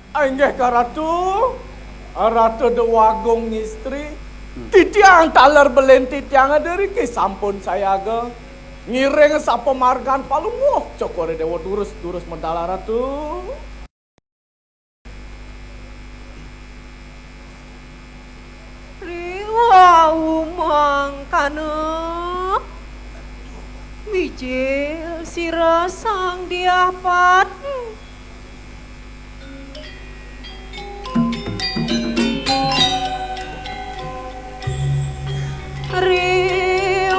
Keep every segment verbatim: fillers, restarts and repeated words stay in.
Inggih ka Ratu, Ratu Dewa Agung Istri, titiang taler belin titiang adiriki sampun sayaga ngiring sapamargan palungguh, cokor Dewa durus, durus medal Ratu. Riwau mangkana mijil sira Sang Diah Pati. Riwau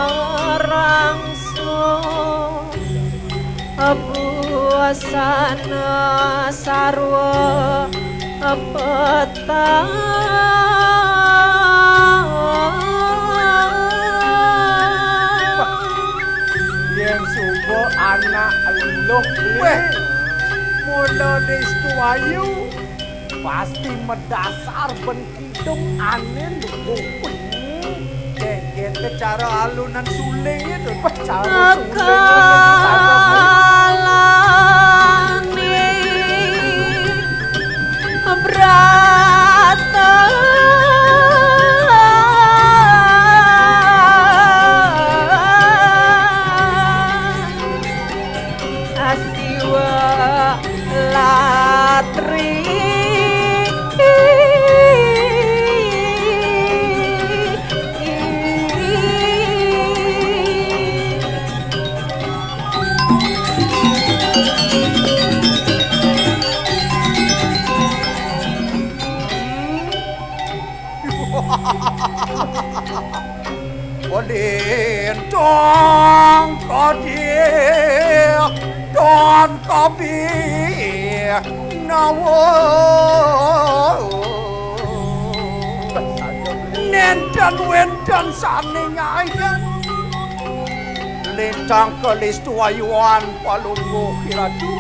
ngarangsa busana sarwa petang. Yén suba anak eluh, Bli. Wéh, mula Restu Ayu pasti madasar ben kidung ané lugu. Wéh, kéngkén ké cara alunan sulingé to. Wéh, cara sulingé to. Akalané brata. Asiwa latri. Lintang kadih dan kabih nawa. Nénten wénten sané ngayan. Lintang kalistu ayuan palungguh kiratu.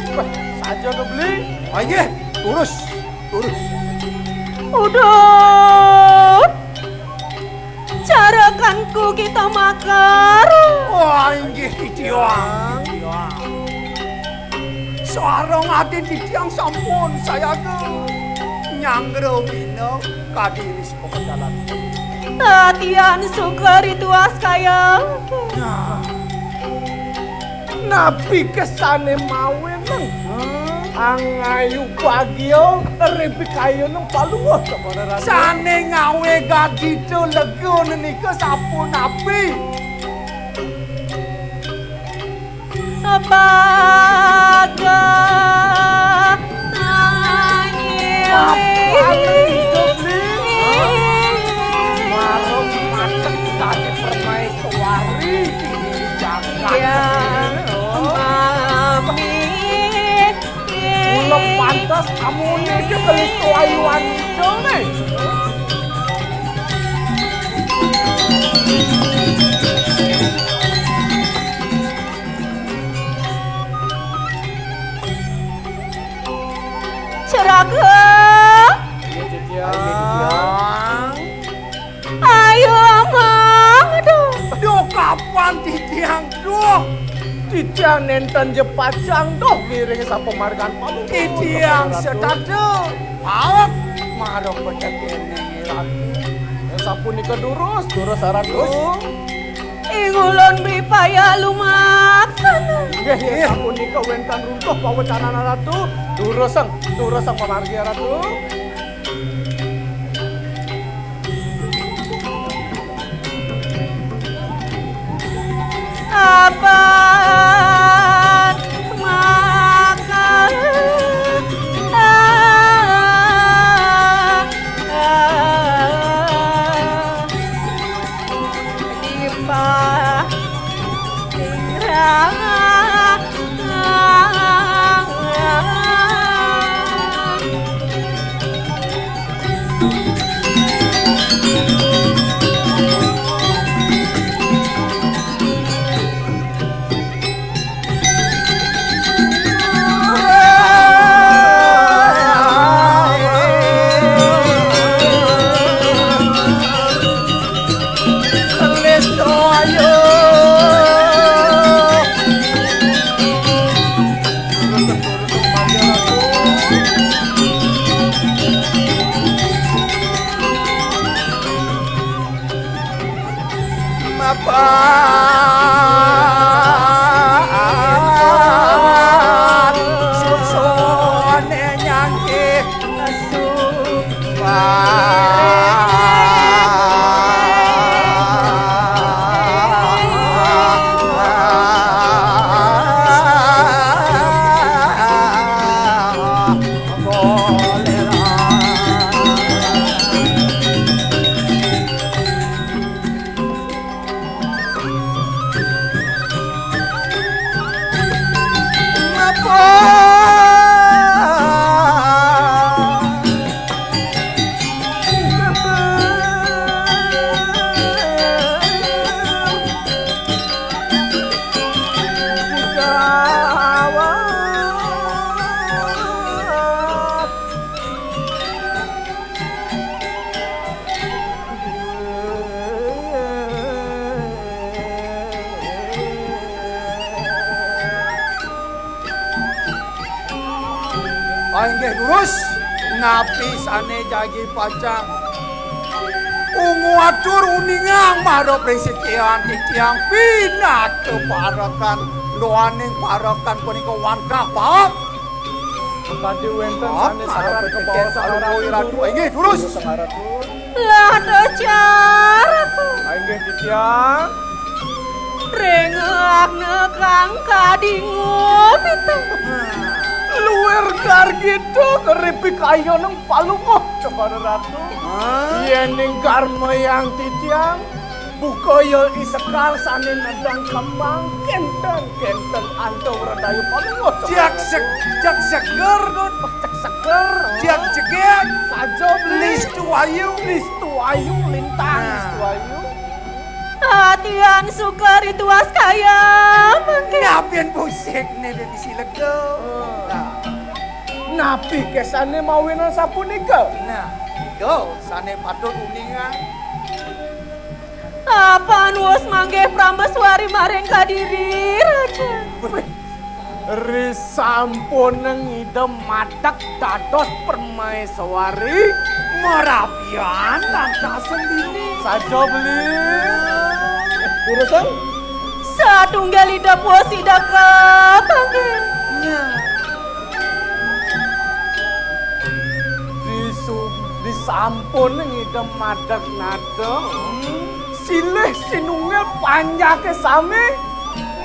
Saja to, Beli. Inggih, terus. Terus. Uduh. Carakanku kita makar. Wah, inggih titiang. Sareng ati titiang sampun sayaga nyanggra wina kadi ris pemadalan. Latihan suka rituas kaya. Nah. Napi kesané mawinan? Angayu bagia ring pikayuning palungguh, Cokor Ratu. Sané ngawé gagita lega nika sapunapi? Baga. Papan hidup ni. Marung matek dadi permaiswari di jagat. Ya, mami. Mula pantes amuné ké kelistu ayuan nih. Ceraga. Iya, Titiang. Ayo, Amang. Aduh. Duh, kapan titiang? Duh. Titiang nénten ja pacang, duh, ngiring sapamargan palungguh. Titiang sedada. Paek marang bedegéné, Ratu. Sapunika durus, durus, Ratu. Ing ulun mripaya lumaksana. Nggih, nggih, sapunika wénten runtuh pawecanan Ratu. Durusang, durusang pamargi Ratu. Apa maka Pan susune nyangki sumpah. Ah, inggih durus, napi sane jagi pacang ungu atur uningang marep ring sikian titiang pinaka parekan, duaning parekan punika wantah paek. Kadi wenten sane sarat kabaosan Ratu. Inggih, durus. Lah, dacar aku. Inggih, titiang. Ring agna kang kadi ngupita. Luir gargita keripik ayoning palungguh Cokor Ratu. Hah? Yening karmayang titiang, buka ya isekar sane nedang kembang, kenten, kenten anta wradaya palungguh Cokor Ratu. Jak sek-, jak seger, Dut. Cek seger. Jak jegeg. Saja beli. Listu ayu. Listu ayu, lintang, nah. Listu ayu. Atian suka rituas kaya mangke. Napin pusik ne dadi silega. Hmm. Nah. Napi kesane mawinan sapunika? Nah, nika sane patut uningan. Apan wus manggih prameswari maring Kadiri, Raja. Wih, risampuning Ida madeg dados permaiswari, marabian lan kasembini. Saja beli. Durusang. Satunggal Ida puas Ida kapanggih. Nah. Disu-, disampuning Ida madeg nada. Hmm. Silih sinunggil panjake sami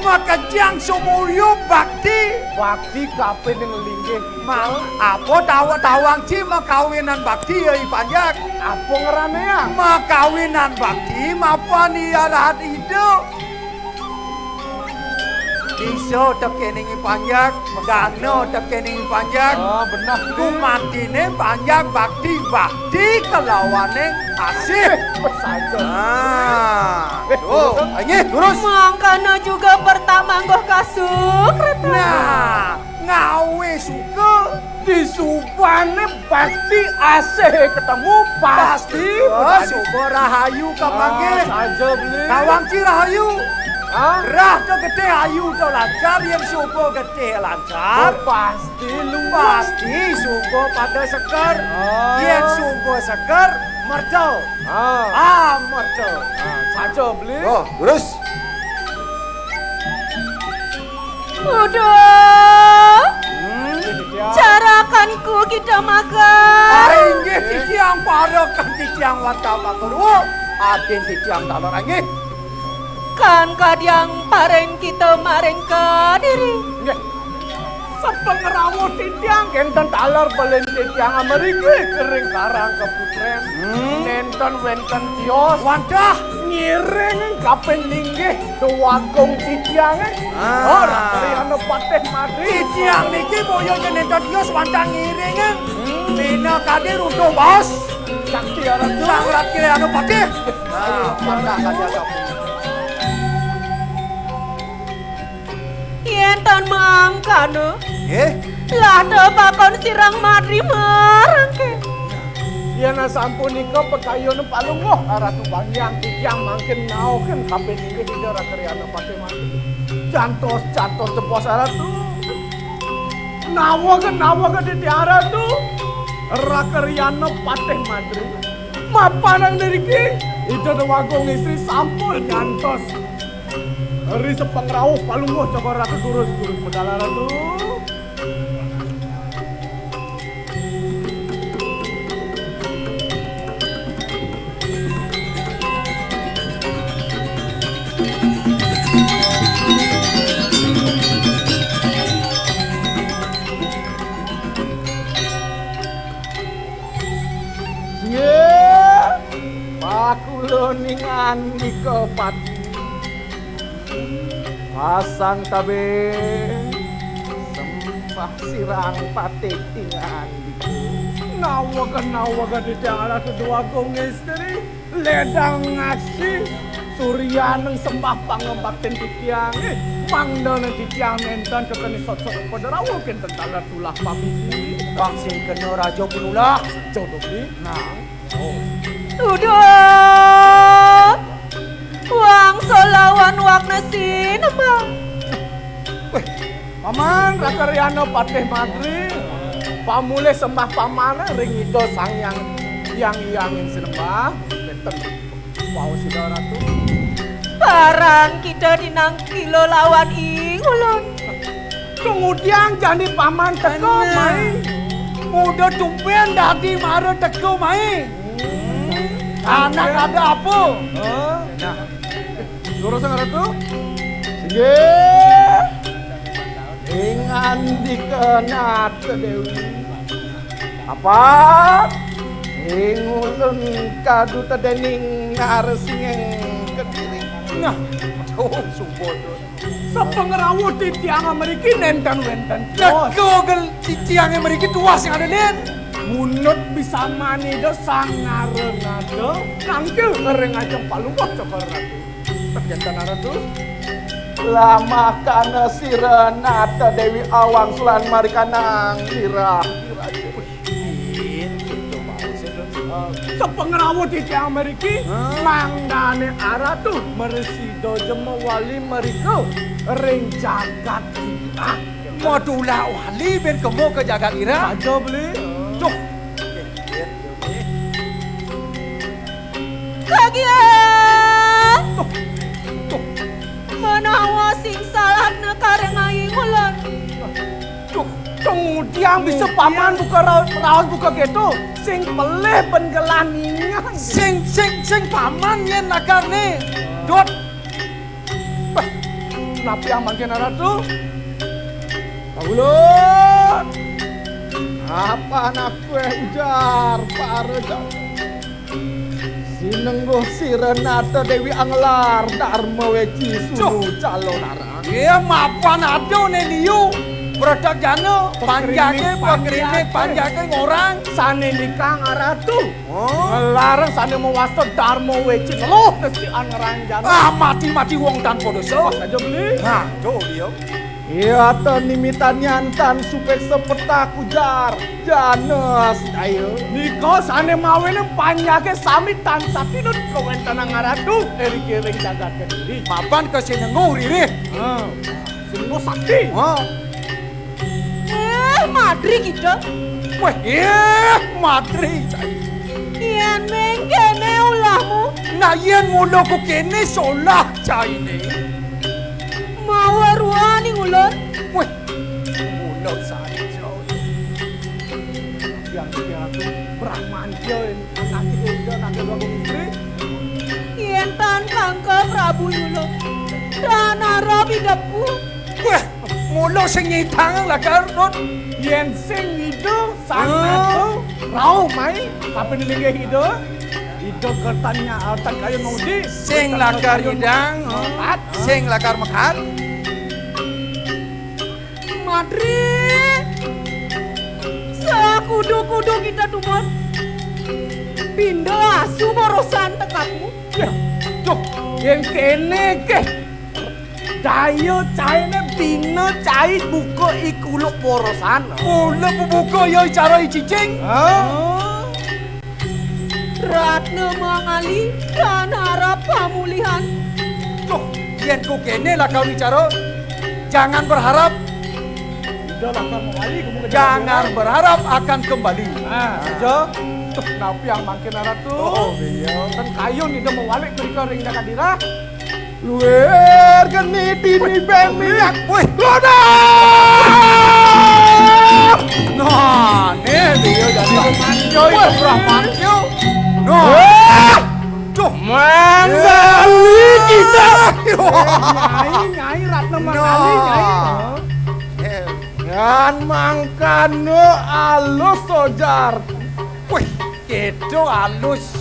makejang sumuyub bakti. Bakti kapining linggih. Ma-, apa tawa-, tawang ci makawinan bakti ya i panjak? Apa ngrane ya? Makawinan bakti mapan ya rahat idup. Bisa tekening i panjak, dana tekening i panjak. Ah, benah. Gumatine panjak bakti, bakti kelawaning asih. Saja. Ah, eh, tuh, durus. Inggih, durus. Mangkana juga pertama nggoh kasuk, Ratu. Nah, ngawe suka. Disubane bakti asih ketemu pasti. Pasti. Oh, suba rahayu kapanggih. Ah, saja beli. Kawang ci rahayu. Hah? Rah to getih ayu to lancar, yen suba getih lancar. Oh, pasti luwes. Pasti suba pada seger. Ah. Yen suba seger, merca. Ah. Ah, merca. Ah, saja beli. Oh, durus. Uduh. Hmm? Carakanku kita makan. Ah, inggih, titiang parekan titiang wantah makan. Oh, adin titiang taler, inggih. Kan kadiang paring kita maring Kadiri. Nggih. Sapangrawuh titiang kenten taler pelin titiang amriki kering karang keputren. Hmm. Nenten wenten tios. Wantah. Ngiring kaping linggih Dewagung titiange. Ah. Ora Triana Patih Madri. Titiang niki boya nenten tios wantah ngiring. Hmm. Bina kadi ruduh baos. Sakti Aratu. Sang Ratu Triana Patih. Nah, wantah kadi agak. Yen tan mangkana, nggih. Lah ta pakon sirang Madri marangke. Yen asampunika pakayun palungguh Aratu Banggiang titiang mangkin nauhin sampe inggih Ida Raka Riana Patih Madri. Jantos, jantos jebos Aratu. Nawaka, nawaka titiang Aratu. Raka Riana Patih Madri. Mapanang niriki. Ida Déwagung Istri sampun nyantos ri sapangrauh Palungguh Cokor Ratu, durus-durus medal Ratu. Inggih, pakulun ing andika pati. Pasang tabé sembah sirang patih ing andika. Nawega, nawega titiang Ratu Déwagung Istri, ledang ngaksi suryaning sembah pangabaktin titiangé, mangdané titiang nénten kekeni sot-sot pada rawuh kénten taler tulah pamisi. Pang sing kena raja pinulah. Jodoh. Nah. Duduh. Wangsul lawan wakna sinembah. Wéh, Paman Raka Riana Patih Madri, pamulih sembah Paman ring Ida Sang Hyang Hyang Hyang Sinembah, nénten. Wau sida Ratu. Barang kita dinang kila lawan ing ulun. Kemudian jani Paman teka, Mai. Muda tumben dadi mara teka, Mai. Anak ada apa? Nah, lurusang Ratu. Inggih. Ing andika Nata Déwi. Apa? Ing ulun kaduta dening Narsinging Kediri. Nah, oh, sumpah. Sapangrauh titiang mriki nénten wénten tuas. Teka gel titiang mriki tuas sing ada, Lin. Munut bisa manida sang ngarengada nangkil ring ajeng Palungguh Cokor Ratu. Perjantan Ratu. Lamakana sira Nata Déwi awang sulan marikanang lirah. Lirah. Sapangrauh titiang mriki, mangdané Aratu mresida jema wali mrika ring jagat Irah. Madulah wali bén kema ka jagat Irah. Saja beli. Duh. Kagiat. Duh. Duh. Menawa sing salahna karengaying ulun. Duh, kemudian bisa paman buka raos, raos buka gitu. Sing pelih ben gelah ningan. Sing, sing, sing paman yén nakarné. Dot. Bah, napi amangkin Ratu? Kawula. Apa anak kué ujar para jam. Sinengguh sira Nata Déwi anglar Darma Wéci sunu calonarang. Iya, mapan ada né liu. Beredak jana, panjake, pakrinik, panjake ngorang. Sané nikang Aratu. Oh. Ngelarang sané mawasta Darma Wéci neluh destian ngeranjana. Ah, mati-mati wong tanpa dosa. Pas aja beli. Nah, tuh dia. Iya, ten nimitan nyantan supek sepetak ujar. Jana sidaya. Nika sané mawinan panjake sami tansah tinut kawéntenan Aratu ring jagat Kediri. Mapan ka Sinengguh ririh. Ha. Sinengguh sakti. Ha. Eh, madri kita. Wéh, eh, madri cai. Yén mengkéné ulahmu. Nah, yén mula ku kéné solah cainé. Mawa ruaning ulun. Wéh, mula saja. Yang tiang Brahmantya ini, anak tiga, anak dua istri. Yén tan kangka Prabu Yula, tan arep idepku. Wah, mula sing nyidang lakar, Rut. Yén sing ngida sang ratu, rauh mai, kapan linggih ida? Ida kertanya altan kaya ngudi. Sing lakar nyidang, sing lakar mekat. Madri, sakudu-kudu kita tumon. Pinda asu borosan tekapmu. Ya, duh, yén kéné ké. Daya cainé bina cai buka i kuluk borosan. Kuluk buka ya cara i cicing. Ha? Ratna mangali dan harap pamulihan. Duh, yén ku kéné lakar wicara, jangan berharap. Jangan berharap akan kembali. Ah, aja. Tuh, napi yang mangkin aratu? Oh, iya. Kan kayun ida mawalik mrika ring Jagadirah. Luir geni dini ben minyak. Wih, loda! Nah, nih dia jadi Brahmantyo, itu Brahmantyo. Nah. Wah! Duh, manggali kita. Nyai, Nyai Ratna manggali, Nyai. Nah. Yan mangkana alus, Sojar. Wih, kéto alus.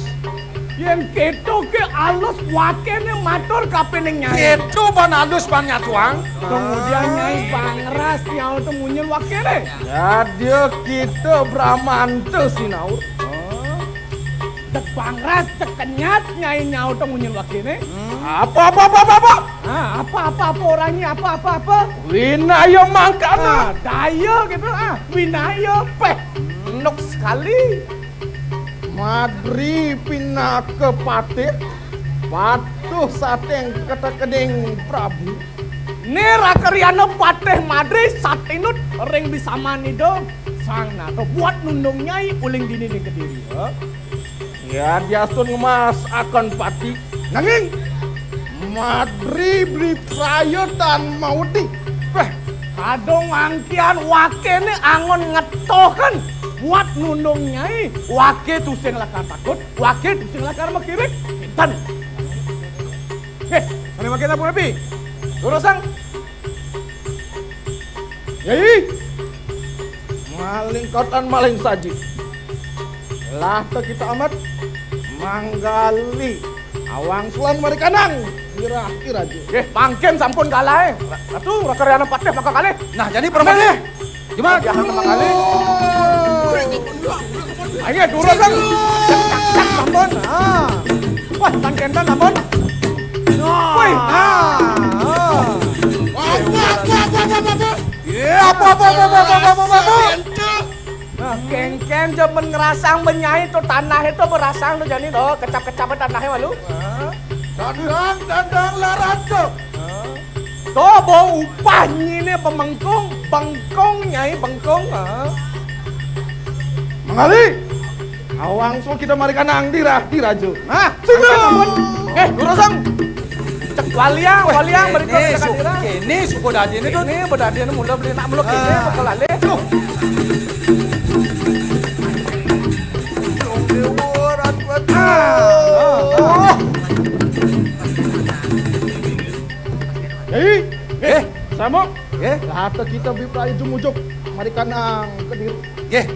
Yén kéto ké alus, wakéné matur kapining Nyai. Kéto ban alus ban nyatuang. Kemudian Nyai pangras nyaut munyin wakéné. Yadiah kita Bramanta sinaur. Cek pangras, cek kenyat, Nyai nyaut munyin wakéné. Apa, apa, apa, apa, apa? Ah, apa, apa, apa orangnya, apa, apa, apa? Winaya mangkana. Ah, daya gitu, ah, winaya, péh. Enuk sekali. Madri pinaka patih, patuh sating ketekening Prabu. Né rakeryan patih Madri satinut ring bisaman Ida Sang Nata buat nundung Nyai uling dini ning Kediri, ya. Ya, diastun ngemas akan pati. Nanging Madri beli praya tan mauti. Péh, kadung angkian wakéné angon ngetohken buat nundung Nyai. Waké tusing lakar takut, waké tusing lakar makirik. Pinten? Héh, ané waké napi? Durusang. Yai, maling kotan maling saji. Lah, ta kita amat manggali awang sulan marikanang. Kira-kira aja. Nggih, mangkin sampun kalahé. Ratu, rakeryan patih maka kalih. Nah, jani permane. Gimana? Jangan manggali. Ayo, durus, Bang. Cak, cak, cak, sampun. Ah. Wah, tan kénten sampun. Wih, ah. Ah. Wah, wah, wah, wah, wah, wah, wah. Iya, apa, apa, apa, apa, apa, apa, apa? Nah, kénkén jaman ngrasang benyai to, tanahé to berasang to jani to, kecap-kecapé tanahé malu. Hah? Dandang, dandang larat to. Hah? To, bo upah nyiné pemengkung, bengkung, Nyai, bengkung, hah? Manggali. Awang so kita marikanang dirah, diraja. Hah? Sing. Eh, durusang. Cek waliang, waliang, berikut kéné, Jagadirah. Kéné suku dadiné to. Kéné bedadiné mula beli nak mula kéné, ah, bakal alih. Duh. Dong dewa, ratu, ratu. Ah, ah, ah. Hei, eh, sama. Eh, lah, ta kita biprayu jumujug marikanang Kediri. Nggih.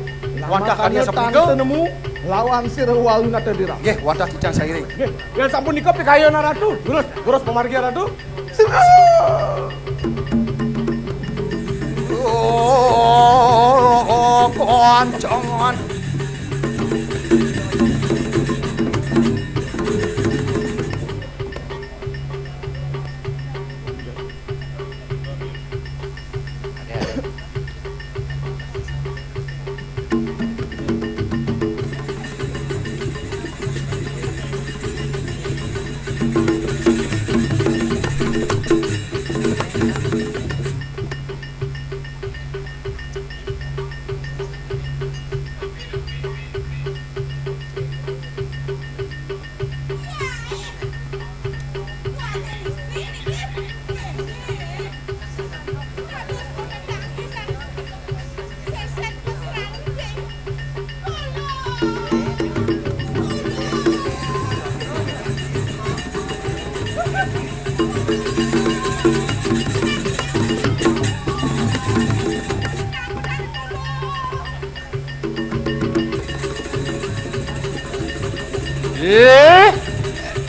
Wantah kadi sapunika. Tante nemu lawan sira walu nata dira. Nggih, wantah kicang sairing. Nggih, yén sampun nika pikayunan Ratu. Durus, durus pamargi Ratu. Sira. Oh, kancangan. Eh,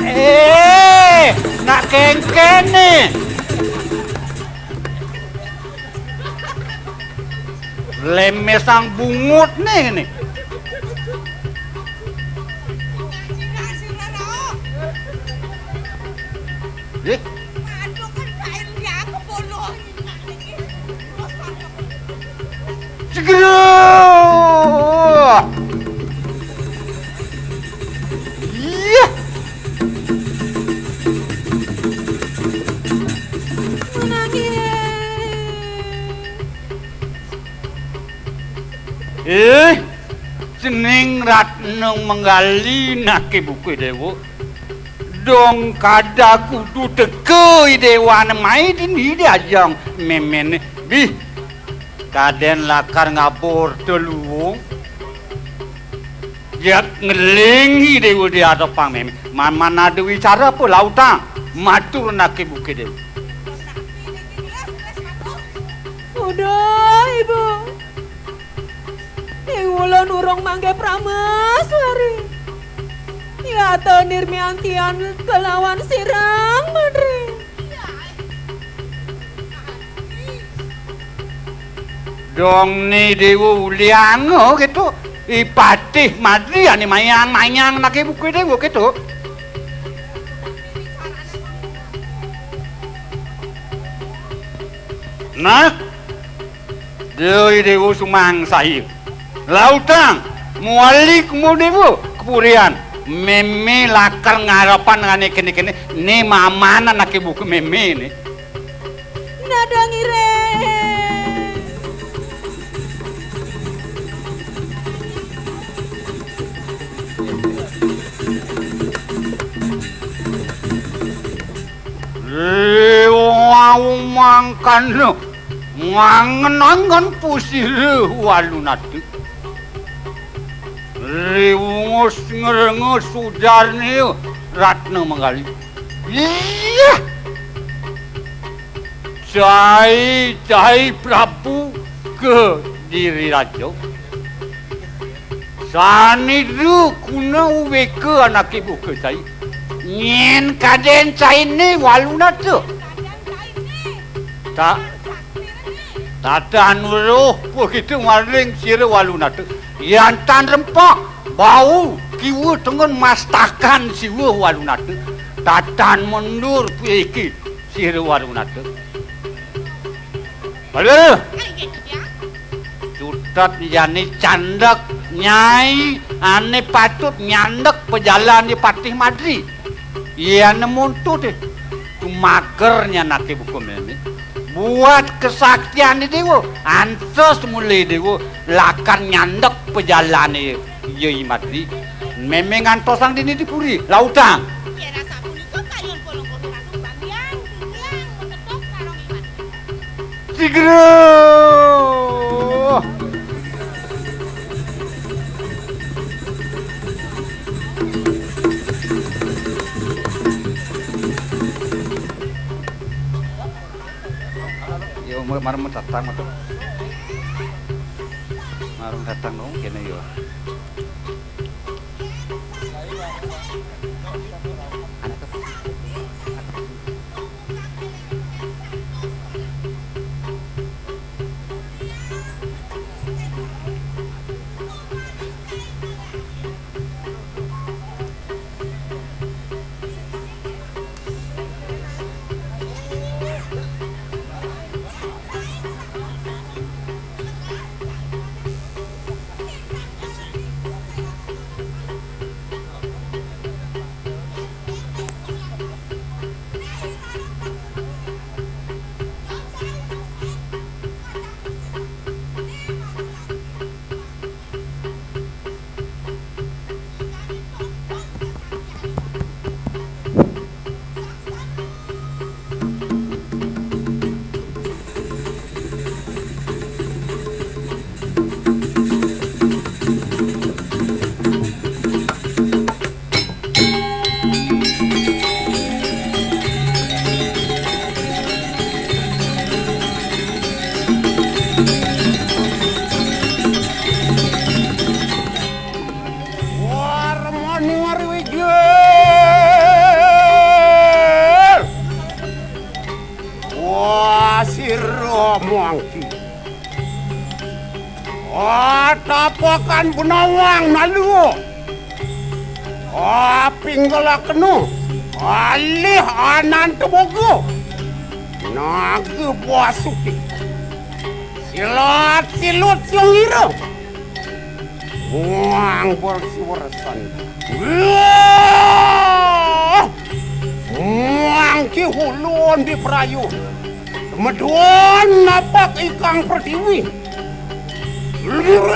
eh, nak kéngkén né. Lemesang bungut né, né. Eh. Segera. Iya. Menangis. Eh, cening Ratna Manggali nake buke dewa. Dong kada kudu teka i dewane mai dini di ajang memene. Bih, kaden lakar ngabor teluwung. Jat ngelingi dewa di adepang meme. Man-man ada wicara apa lautang? Matur nake buke dewa. Udah, Ibu. Ing ulun urung mangke prameswari. Yata nirmiantian kelawan sirang, Menteri. Dong ni dewa ulianga gitu. I Patih Madri ane mayang-mayang nake buke dewa gitu. Nah, Dewi Dewa sumangsahi. Lautang, muali kumo dewa, kepurian. Meme lakar ngarapan ngane kene-kene, ne mamanan ake buku meme ne. Nadang ire. Lewa mangkana. Ngangen-angen pusira walunata. Riwungus ngrenga sujarne Ratna Manggali. Iya. Cai, cai Prabu Kediri Raja. Sanidu kuna uweka anake buka cai. Nyen kaden caine walunata. Ta-, tata anuruh begitu maring sira walunata. Yantan rempak, bau, kiwa tengen mastakan siwa walunata. Tatan mundur puiki sira walunata. Halo. Cutet jani candek nyai ane patut nyandek pejalan di Patih Madri. Iya ane muntut eh. Tumager nyanake buku meme. Buat kesaktian di dewa, antes mulai dewa lakan nyandek pejalane iya i Madri. Meme ngantosang dini di puri, lautang. Kira sapunika kayun polong-polong ratu bambiang, bimbiang, mesetok sarong iman. Sigra. Yo, mar-, marem datang metu. Marem datang dong kene yo. Anak Warmani Ngariwijil. Wah, sira mangki. Atapakan benawang nalu. Apinggalakena. Alih ananta boga. Naga Basuki. Silat silut siung ira. Muang bersiwersan. Wah! Muang ki hulun di perayu. Meduan napak ikang pertiwi. Wah.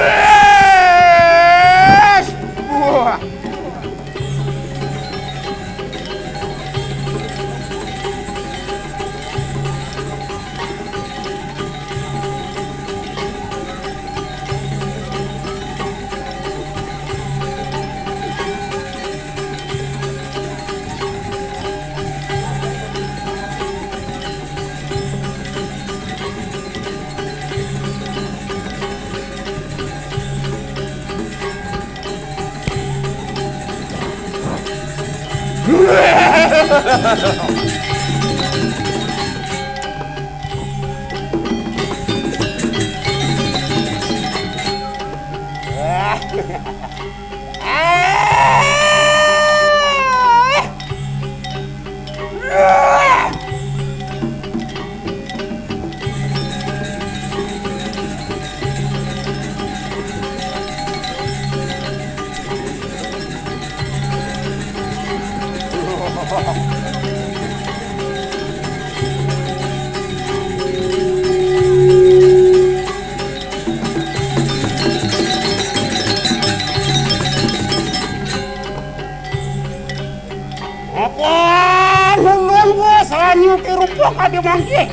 Apa nulung gua sanyu ti rupa kadi mangke?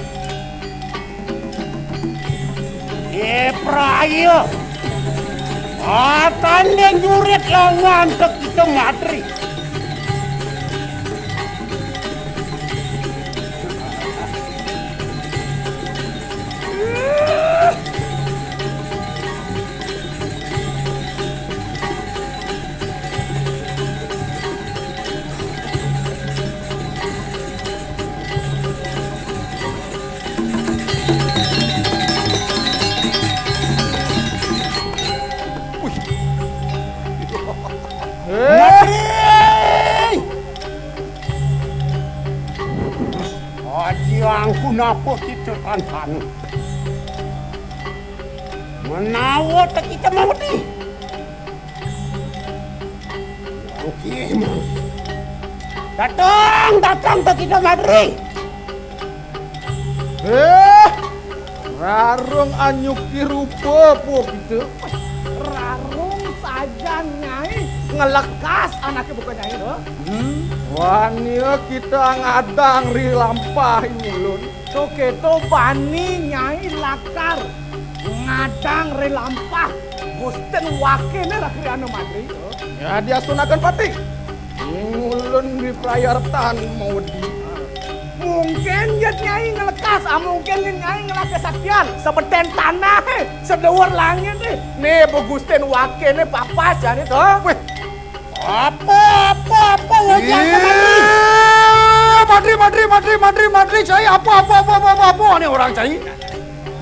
Ye praya. Atanding jurit lawan tekita matri. Wih. Eh. Matri! Aji angkun apa kita tantang? Menawa tekita mawedi. Oke, Mang. Datang, datang tekita matri. Eh, rarung anyuki rupa apa kita? Rarung sajan Nyai ngelekas anake buka Nyai to. Hmm, wani kita ngadang ri lampah ulun. To keto bani Nyai lakar ngadang ri lampah Gusten Wakene Rakriana Madri to. Ya, diasunaken pati. Ulun diprayartan mawedi. Mungkin yen Nyai ngelekas, ah, mungkin yen Nyai ngelakeh saktian, sebeten tanah, eh, seduur langit, eh. Nih, begusten wakene papas, jane to. Weh. Apa, apa, apa, wajah Iya, Madri, Madri, Madri, Madri, Madri, Madri, cai, apa, apa, apa, apa, apa, nih orang cai?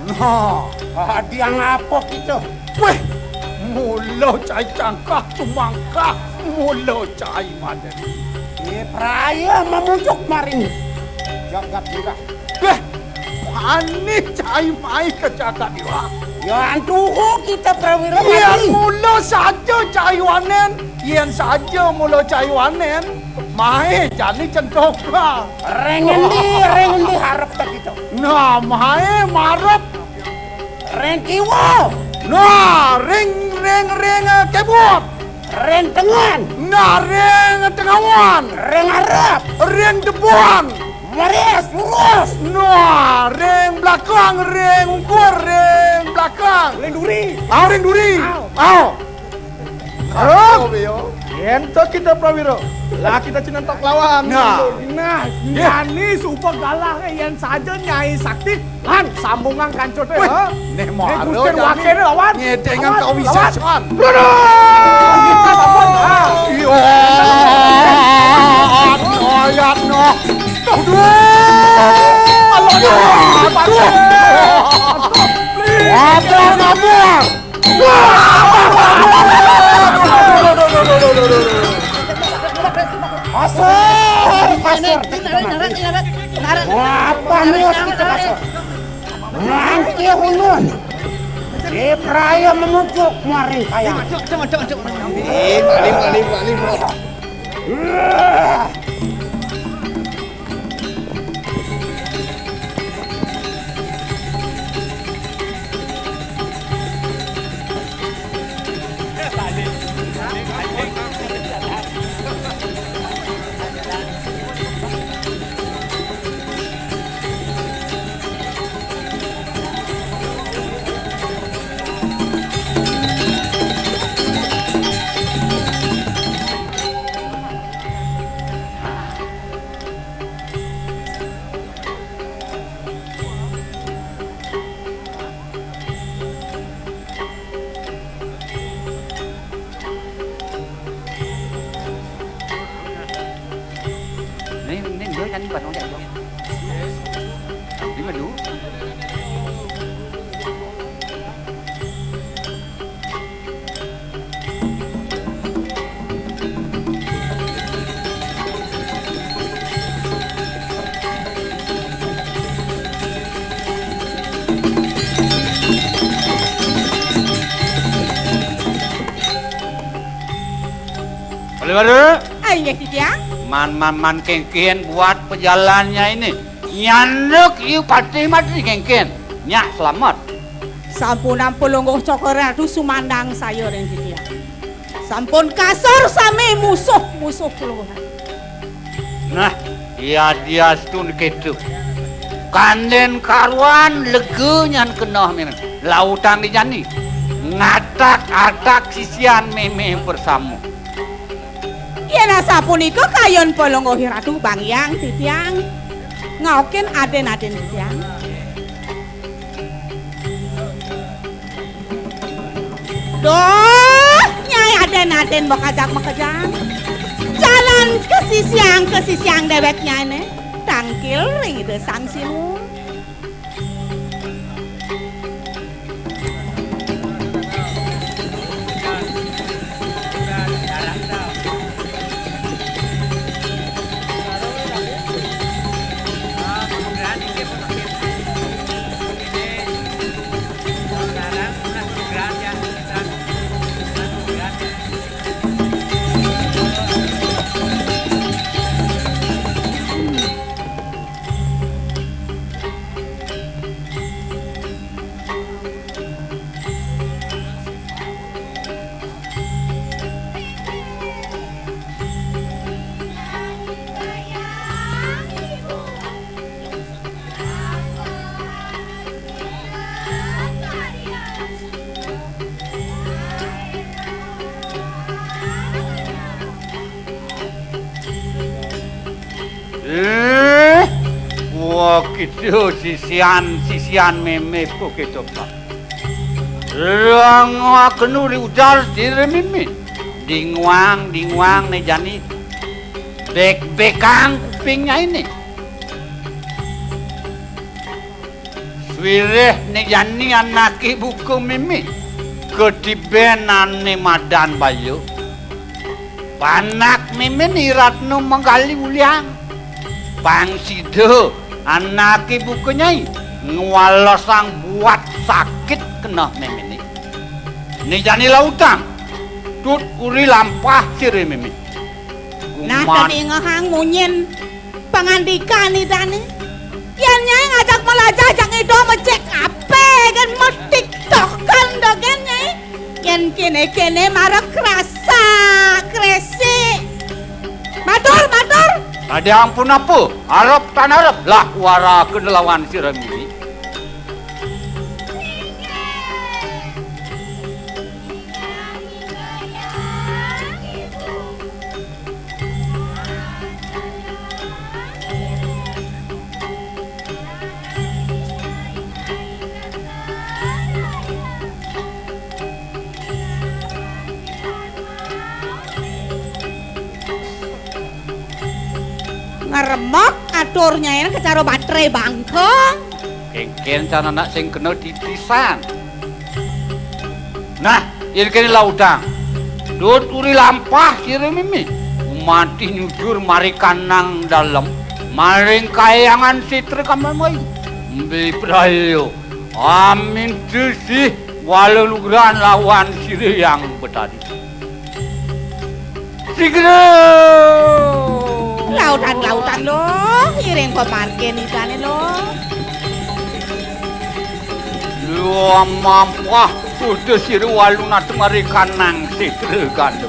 Nah, adiang apa kita? Weh, mula cai cangkah tumangkah, mula cai madan. Ye praya mamujuk maring jagat lurah. Weh, ani cai mai ke jagat lurah. Ya antuhu kita prawira Yan mati. Mula saja cai wanen, yen saja mula cai wanen, mai jani centok. Ring endi, ring endi harep tak kita? Nah, mai marep. Ring kiwa. Nah, ring, ring, ring, eh, kebot. Ring tengen. Nah, ring tengawan. Ring arep. Ring depan. Maris, lurus. Nah, ring belakang, ring ungkur, ring belakang. Ring duri. Ah, ring duri. Au. Au. Au. Yen to kita prawira, lah kita cinentok lawan. Nah. Nah, ya. Jani suba galah, eh, yen saja Nyai Sakti, lan sambungang kancut, eh, weh, ha? Neh, neh mara Gusten jani. Wakene lawan. Ngedengan lawan, kawisésan. Lawan. Brother! Kita sampun, ha. Iya. Ayat no. Aduh. Aduh. Aduh. Ada ngabur. Kasar, kasar. Wah, apa nih kita kasar? Nanti ulun. Di praya menuju kemarin kaya. Alim, alim, alim, alim. Bali Baru. Ah, inggih, Titiang. Man, man, man, kéngkén buat pajalan nyainé. Nyanduk iu patih mati kéngkén. Nyak slamet. Sampun ampun Palungguh Cokor Ratu sumandang saya ring titiang. Sampun kasar sami musuh-musuh Palungguh. Nah, yadiastun kéto. Kandén karuan lega nyan keneh mémé. Lautang di jani. Ngatak-atak sisian mémé bersama. Yén asapunika kayun Palungguh Ratu bangiang titiang. Ngaokin adin-adin titiang. Duh, Nyai adin-adin makajang-makejang. Jalan kasisiang-kasisiang déwék nyainé. Tangkil ring Ida Sang Sinuhun. Eh, wah, kéto sisian, sisian mémé kok kéto, Pak. Rang akenu di ujar sira mémé. Dinguang, dinguang né jani. Bék-békang kuping nyainé. Suwirih né jani anaké buka mémé, katibén ané madan baya. Panak mémé Ni Ratna magali ulihan. Pang sida anaké buka nyai ngwalesang buat sakit keneh méméné. Né jani lautang, tut uri lampah sira mémé. Nah, kuman- kadingehang munyin pangandikan Idané. Yén Nyai ngajak malajah jak ngida mecik apé gén matiktokan dogén Nyai. Yén kéné-kéné mara krasak, krésik. Matur, matur. Tadi ampun apa? Arep tan arep lah waraka nelawan sira mimi. Ngremog atur nyainé kacara batré bangka. Kéngkén can anak sing kena titisan. Nah, yén kéné lautang. Tut uri lampah sira mimi. Umati nyujur mari kanang dalem, maring Kahyangan Sitra Kamar Mayu. Mbi praya. Amin sih wala lugrahan lawan sira Hyang Betari. Sigra! Lautang, lautang, Luh, iring pamargin Idané, Luh. Luh mampah, kudu sira walunata mari kanang sitra gandum.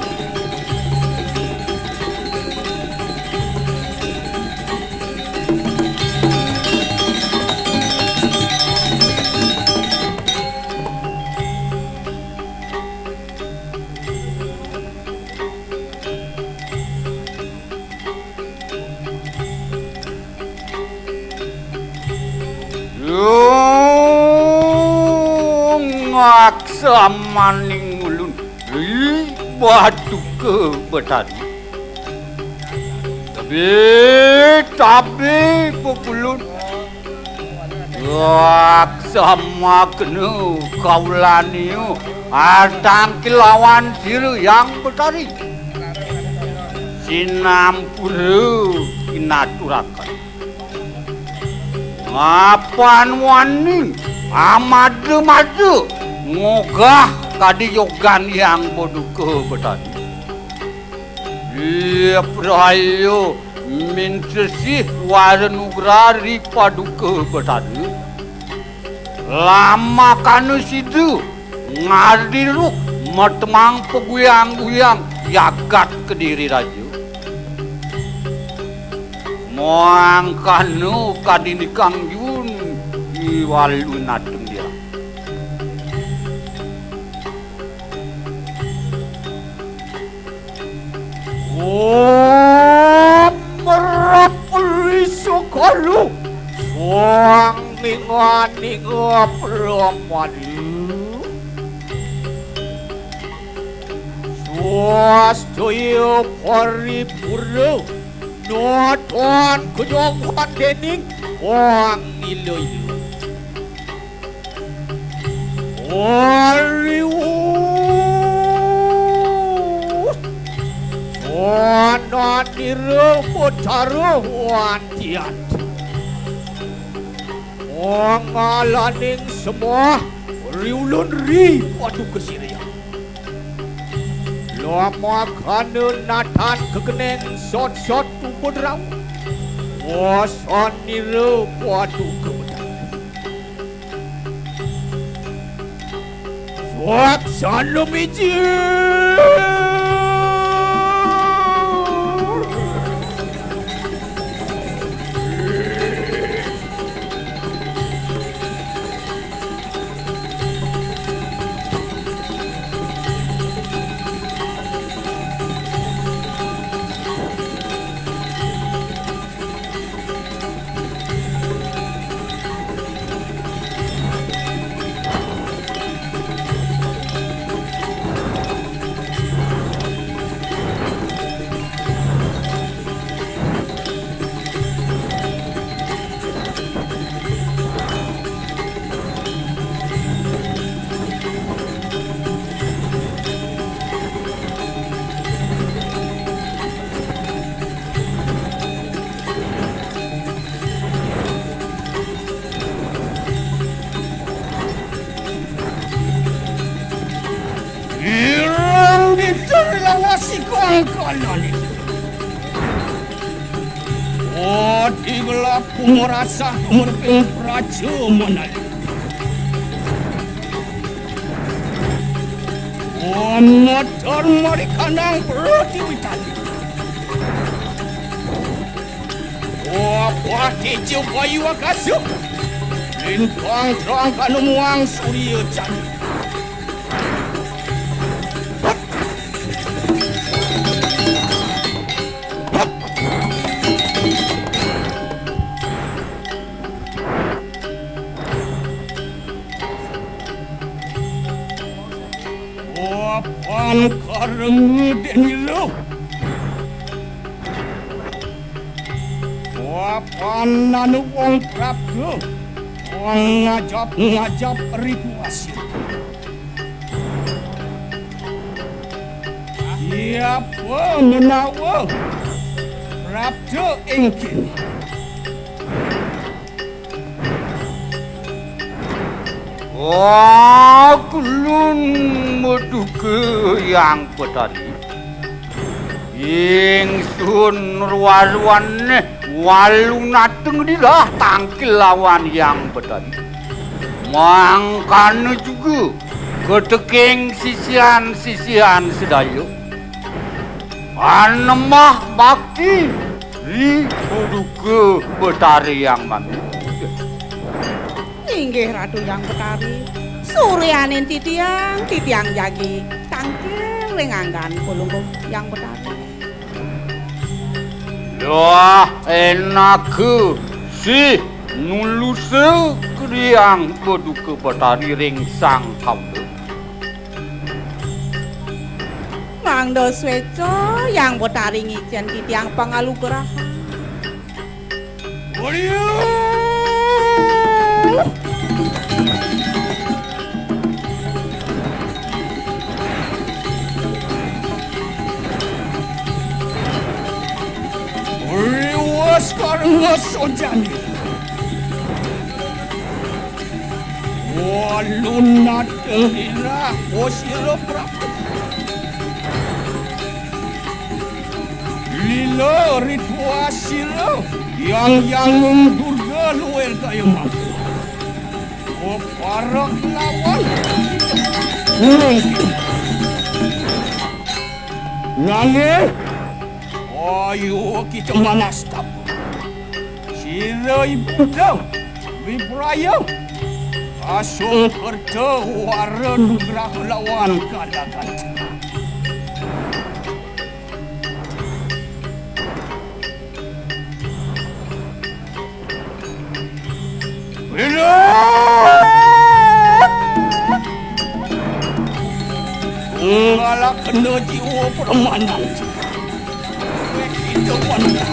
Luh ngaksamaning ulun. Ih, baduka Betari. Betabe pepulun. Wak sama kena kaulaniu atang kelawan sira yang betari. Sinampura kinaturakan. Ngapan wani amada-mada ngogah kadi yogan yang paduka betari. Iya praya minsesih wara nugrah ri paduka betara. Lamakana sida ngadiruh matemang paguyang-guyang jagat Kediri Raja. Mangkana kadi nikang jun iwalu nateng dia. Om Rapuri Sukolu Suang Ninga Ninga Pramadu Swastaya Paripura Noton Kejongkon Dening Wang Ilo Ilo Wariwus Sananira Betara Wantian Mangalaning sembah Riulun Ri Paduka Siriah Lamakana natan kekeneng sot-sot tubudrau Wasanira Paduka Betara Suaksana miji. Irang diterlawasi kangkanane. Adi gelap kumerasa kumerping praja manali. Omotor marikanang pratiwitani. Wapah teja bayu akasa. Lintang terang kanemuang surya candi. Wapan kareng denila. Wapan nanu wong prapta. Wong ngajap-ngajap ribu asir. Siapa menawa prapta ingkin? Aglun maduka yang petani. Ingsun ruan-ruan neh walu nateng dilah tangkil lawan yang petani. Mangkana juga keteking sisian-sisian sedaya. Anemah bakti ri paduka betari yang mami. Inggih Ratu Yang Betari, suryaning titiang, titiang jagi tangkil ring anggan Palungguh Yang Betari. Lah enaka sih nulusa kriang paduka betari ring sang kaula. Ndo sweca Hyang Betari ngicén titiang pangalugrahan. Ulyu! Riwes karena sojani. Walunat lira, o sira Prabu. Lila ritwa sira, Hyang Hyang Durga luwir kaya mangku. O parek lawan. Nanging, ayo kita manastap. Sira ibunda, Wipraya, asung kerta wara nugrah lawan kalagan. Ila! Ngala kena jiwa permanan. Kita wanita.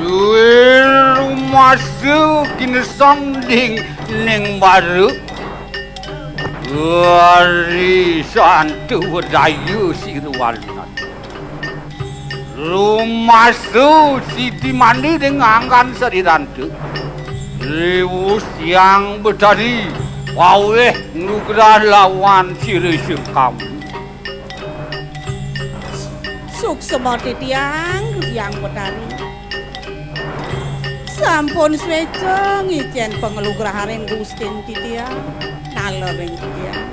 Luwih rumasa ginesang ding ning bara. Ari santu wedaya sira walunan. Rumasa siti mandi ding anggan sariranta. Riwus Hyang Betari, paweh nugrah lawan sira sengkam. Suksma titiang, Hyang Betari. Sampun sweca ngicén pangalugrahaning Gustin titiang, nala ring titiang.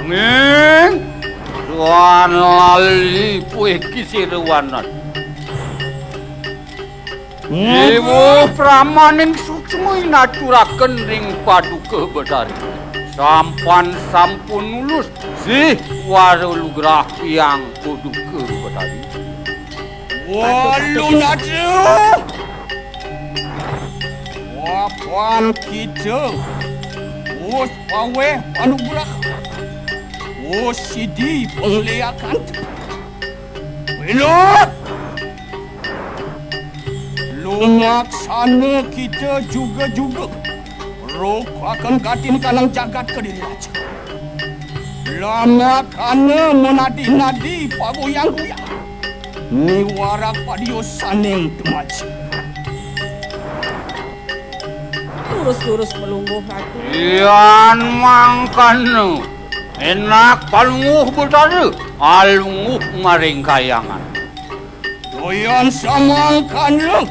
Amin. Tuan lali puih kisirawanan. Ibu pramaning suksma inaturaken ring Paduka Betari. Sampan sampun nulus sih wara lugrah Hyang Paduka Betari. Walunata. Wapan kita. Us paweh panugrah. Us sidi pangliakan. Minut. Lumaksana kita juga-juga. Rukaken gatin kanang jagat Kediri Raja. Lamakana manadi-nadi pagoyang-goyang. Niwarak padiosaning tumaji. Lurus-lurus malungguh, Ratu. Yan mangkana. Enak palungguh Betara. Alungguh maring kayangan. Doyan samangkana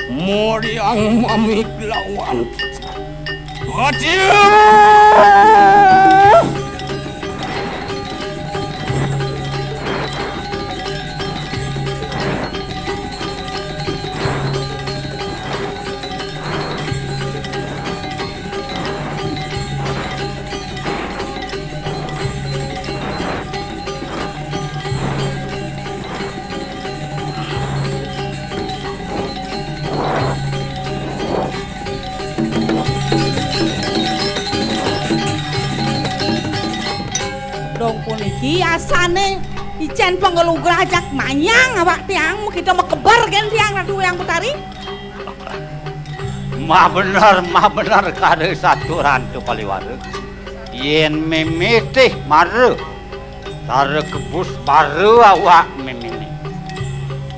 muriang mamik lawan kita. Aduh! Dong puniki asane icen pangalugrah jak manyang awak tiang, makita makeber gen tiang, Ratu Hyang Betari. Mabener, mabener kada saturan tu paliwara. Yen memetih mara, cara kebus bara awak memene.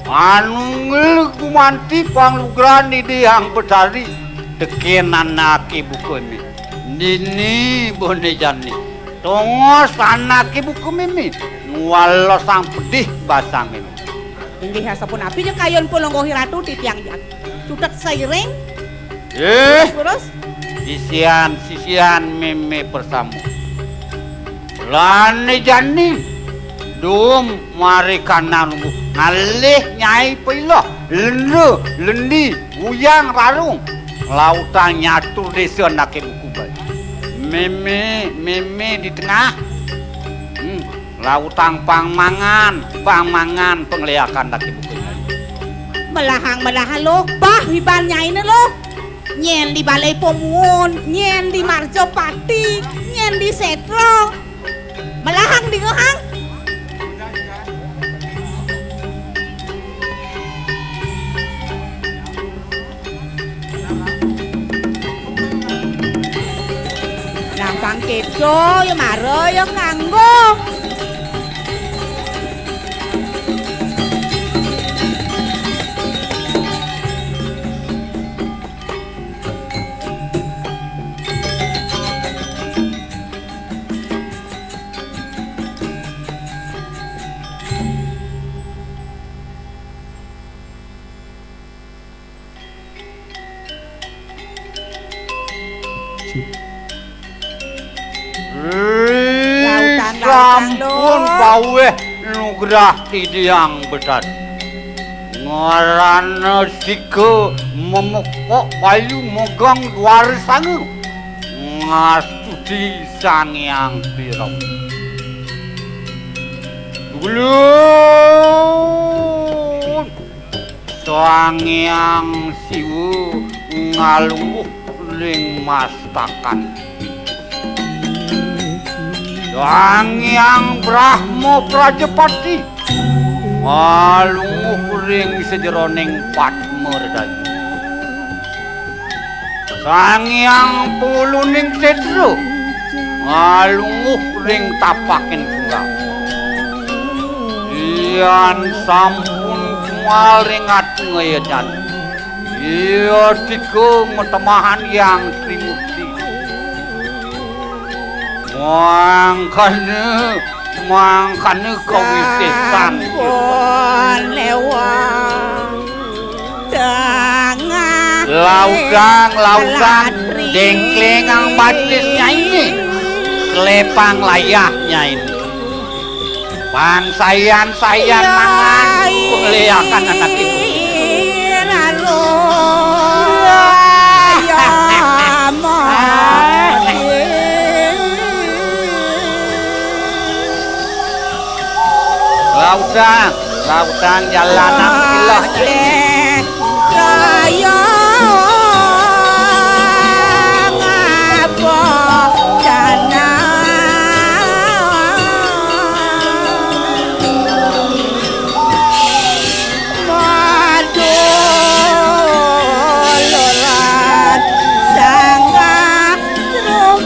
Manunggal gumanti panglugrahan Ida Hyang Betari teken anake buka eme. Dini bone jani. Tongos anake buka meme. Ngwala sang pedih basang meme. Inggih, asapunapi ja kayun Palungguh Ratu titiang jagi. Cutet sairing. Eh, terus? Sisian, sisian meme persamo. Lane jani dum mari kanan ngalih nyai pailah lenda, lendi, buyang, rarung. Lautang nyatur desa anake buku bae. Mémé, mémé di tengah. Hmm, lautang pang mangan, pang mangan pangléakan daki buka. Melahang, melahang lo, bah wiban nyainé lo. Nyén di Balé Pomuwun, nyén di Marjapati, nyén di Sétra. Melahang dingehang. Gampang kéto ya mara ya kanggo. Ih, sampun pawéh nugrah Ida Hyang Betara. Ngarana sika memekok bayu megang dwara sanga. Ngastuti Sang Hyang Wirawa. Ulun Sang Hyang Siwa ngalungguh ring mastakan. Sang Hyang Brahma Prajapati ngalungguh ring sajeroning Padma Redaya. Sang Hyang Panguluning Sétra ngalungguh ring tapaking tunggal. Yan sampun kumal ring ati ngayadan. Iya tika matemahan Hyang Trimurti. Mangkana, mangkana kawisésan. Sampun lewat tengah. Lautang, lautang, latri. Déngkléngang batis nyainé. Klepang layah nyainé. Pang sayan-sayan mangan, pangléakan anak ibu. Lalu, ya, Lautang, lautang jalanan ilah. Kaya ngapa dana. Maduluran sanggah truk.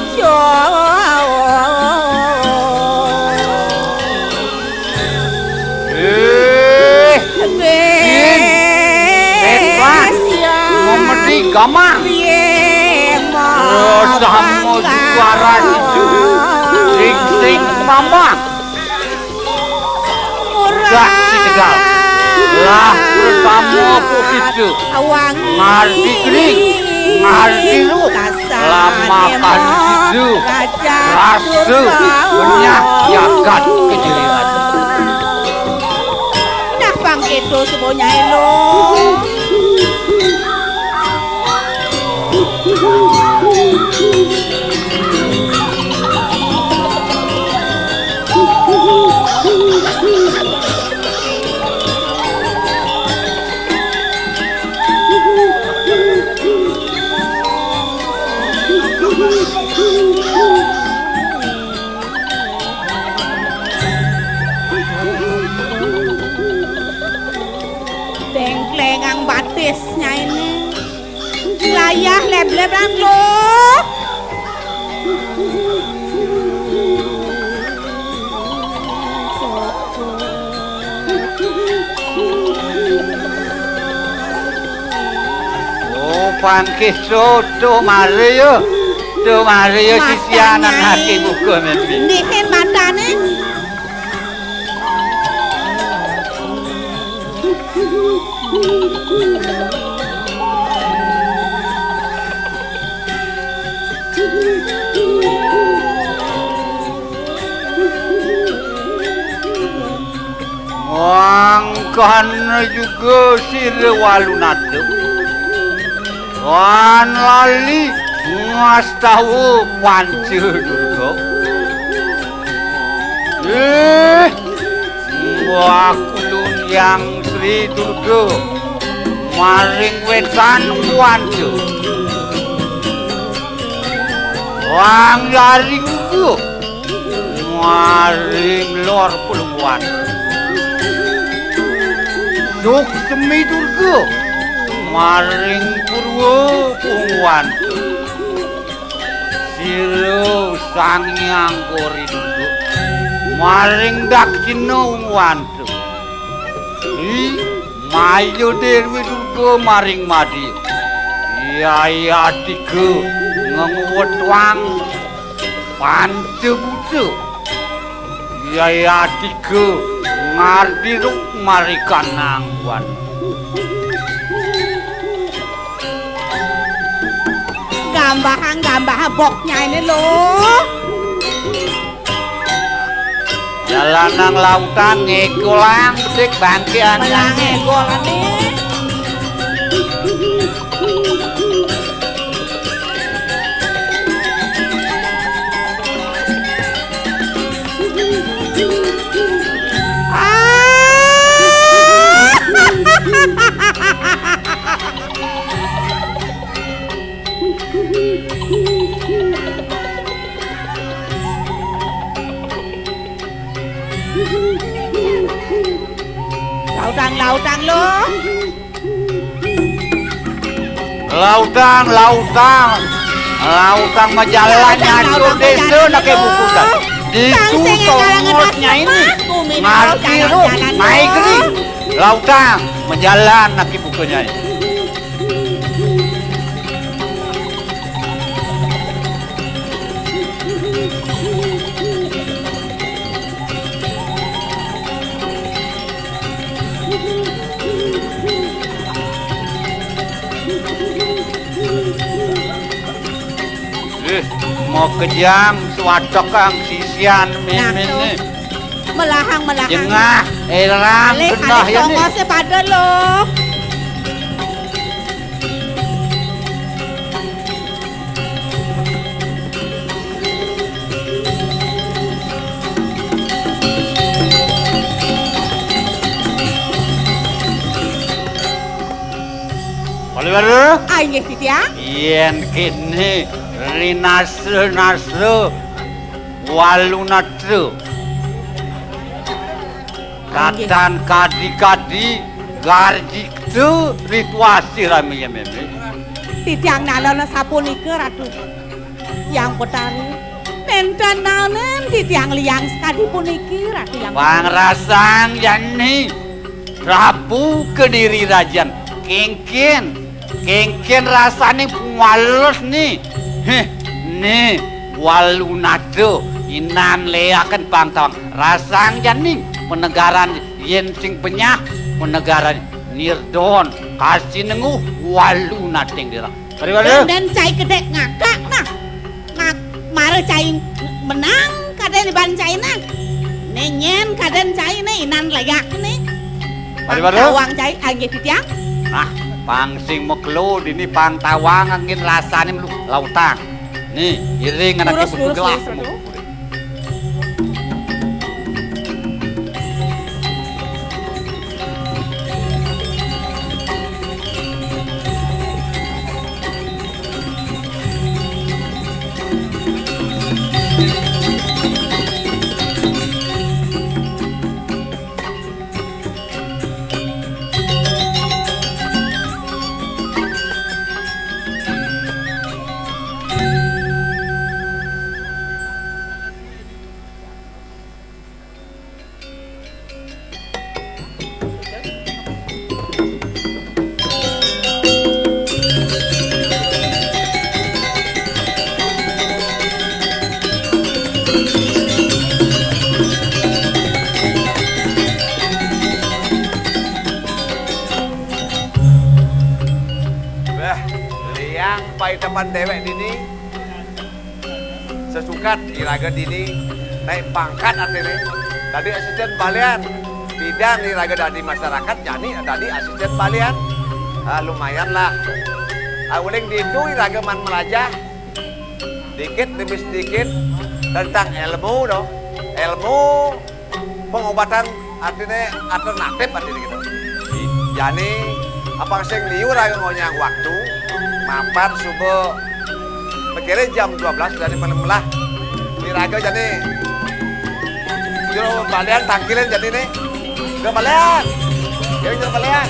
Eh, Din, Setan, Memedi Gamang, Rasama Juara Sidu, Sing Sing Mamang. Dah si tegal. Lah bersama kita. Ngardi kering, ngardi lu. Lamakan situ. Rasa benyah jagat kejelian. Nah, pang itu semuanya elo. Déngkléngang batis nyainé. Layah leb-leban lo. Oh, pangkih so, tuh mari ya. Tuh mari ya, sisianan hati buka mimpi. Ndihin matané. Mangkana juga sira walu nadep. Lan lali Ngastawa panca Durga. Eh, mbah kulun Hyang Sri Durga maring wetan panca. Wang Yari Durga maring lor Pulungan. Suksemi Durga maring purwa Pulungan. Sira Sang Hyang Gori Durga maring dakshina Pulungan. I Maya Dewi Durga maring madya. Yaya tiga ngenguwetwang panca buta. Yaya tiga ngardi ruk marikanang wan. Gambahang gambah boknya ini loh. Jalanang lautan ngegolang bedik bangke. Malah angin. Ngegolang nih. Ah. Lautang, lautang lo. Lautang, lautang. Lautang majalan. Lautang, nyatur lautang desa majalan nake lo. Bukutan. Ditu tongotnya ini. Ngarti lo, lo. Maigri. Lautang majalan nake bukanya ini. Eh, mau kejang suatekang sisian. Nah, mimin tuh. Nih. Melahang, melahang. Jengah, elang, alih, genah alih ya nih. Tongosnya pada lo. Paliwara? Ah, inggih, titiang. Yen kene rinasra-nasra walunatra. Katan kadi-kadi garjikta rituasi ramiya meme. Titiang nalana sapunika, Ratu Hyang Betari. Nenten nanen titiang liang sakadi puniki, Ratu Hyang Betari. Pangrasang jani Prabu Kediri Rajan. Kengken, kengken rasane puwales ni. Heh, ni walunata inan leaken pangtawang. Rasang jani panegaran yen sing penyah panegaran nirdon kasinenguh walunating dirah. Pariwara. Dan, dan cai kedek ngakak nah. Ngak-, mara cai menang kaden iban cai nah. Ne nyen kaden cai ne inan legak ne. Pariwara. Pangtawang cai anggih titiang. Nah, pang sing mekelo dini pangtawang angin rasane melu lautang. Nih, iring anake lurus, lurus, begelah. Lurus, Ratu. Bah, liang paitepan dewek dini. Sesukat iraga dini naik pangkat artine dadi asisten balian. Pidan iraga dadi masyarakat, jani dadi asisten balian. Ah, lumayan lah. Ah, uling ditu iraga man melajah. Dikit demi sedikit tentang ilmu, no. Ilmu pengobatan artinya alternatif artinya gitu. Jani apa sing liur aja ngonyang waktu mapan subuh mikirnya jam dua belas dari malam lah diraga jani jero balian tangkilin jani nih jero balian jero balian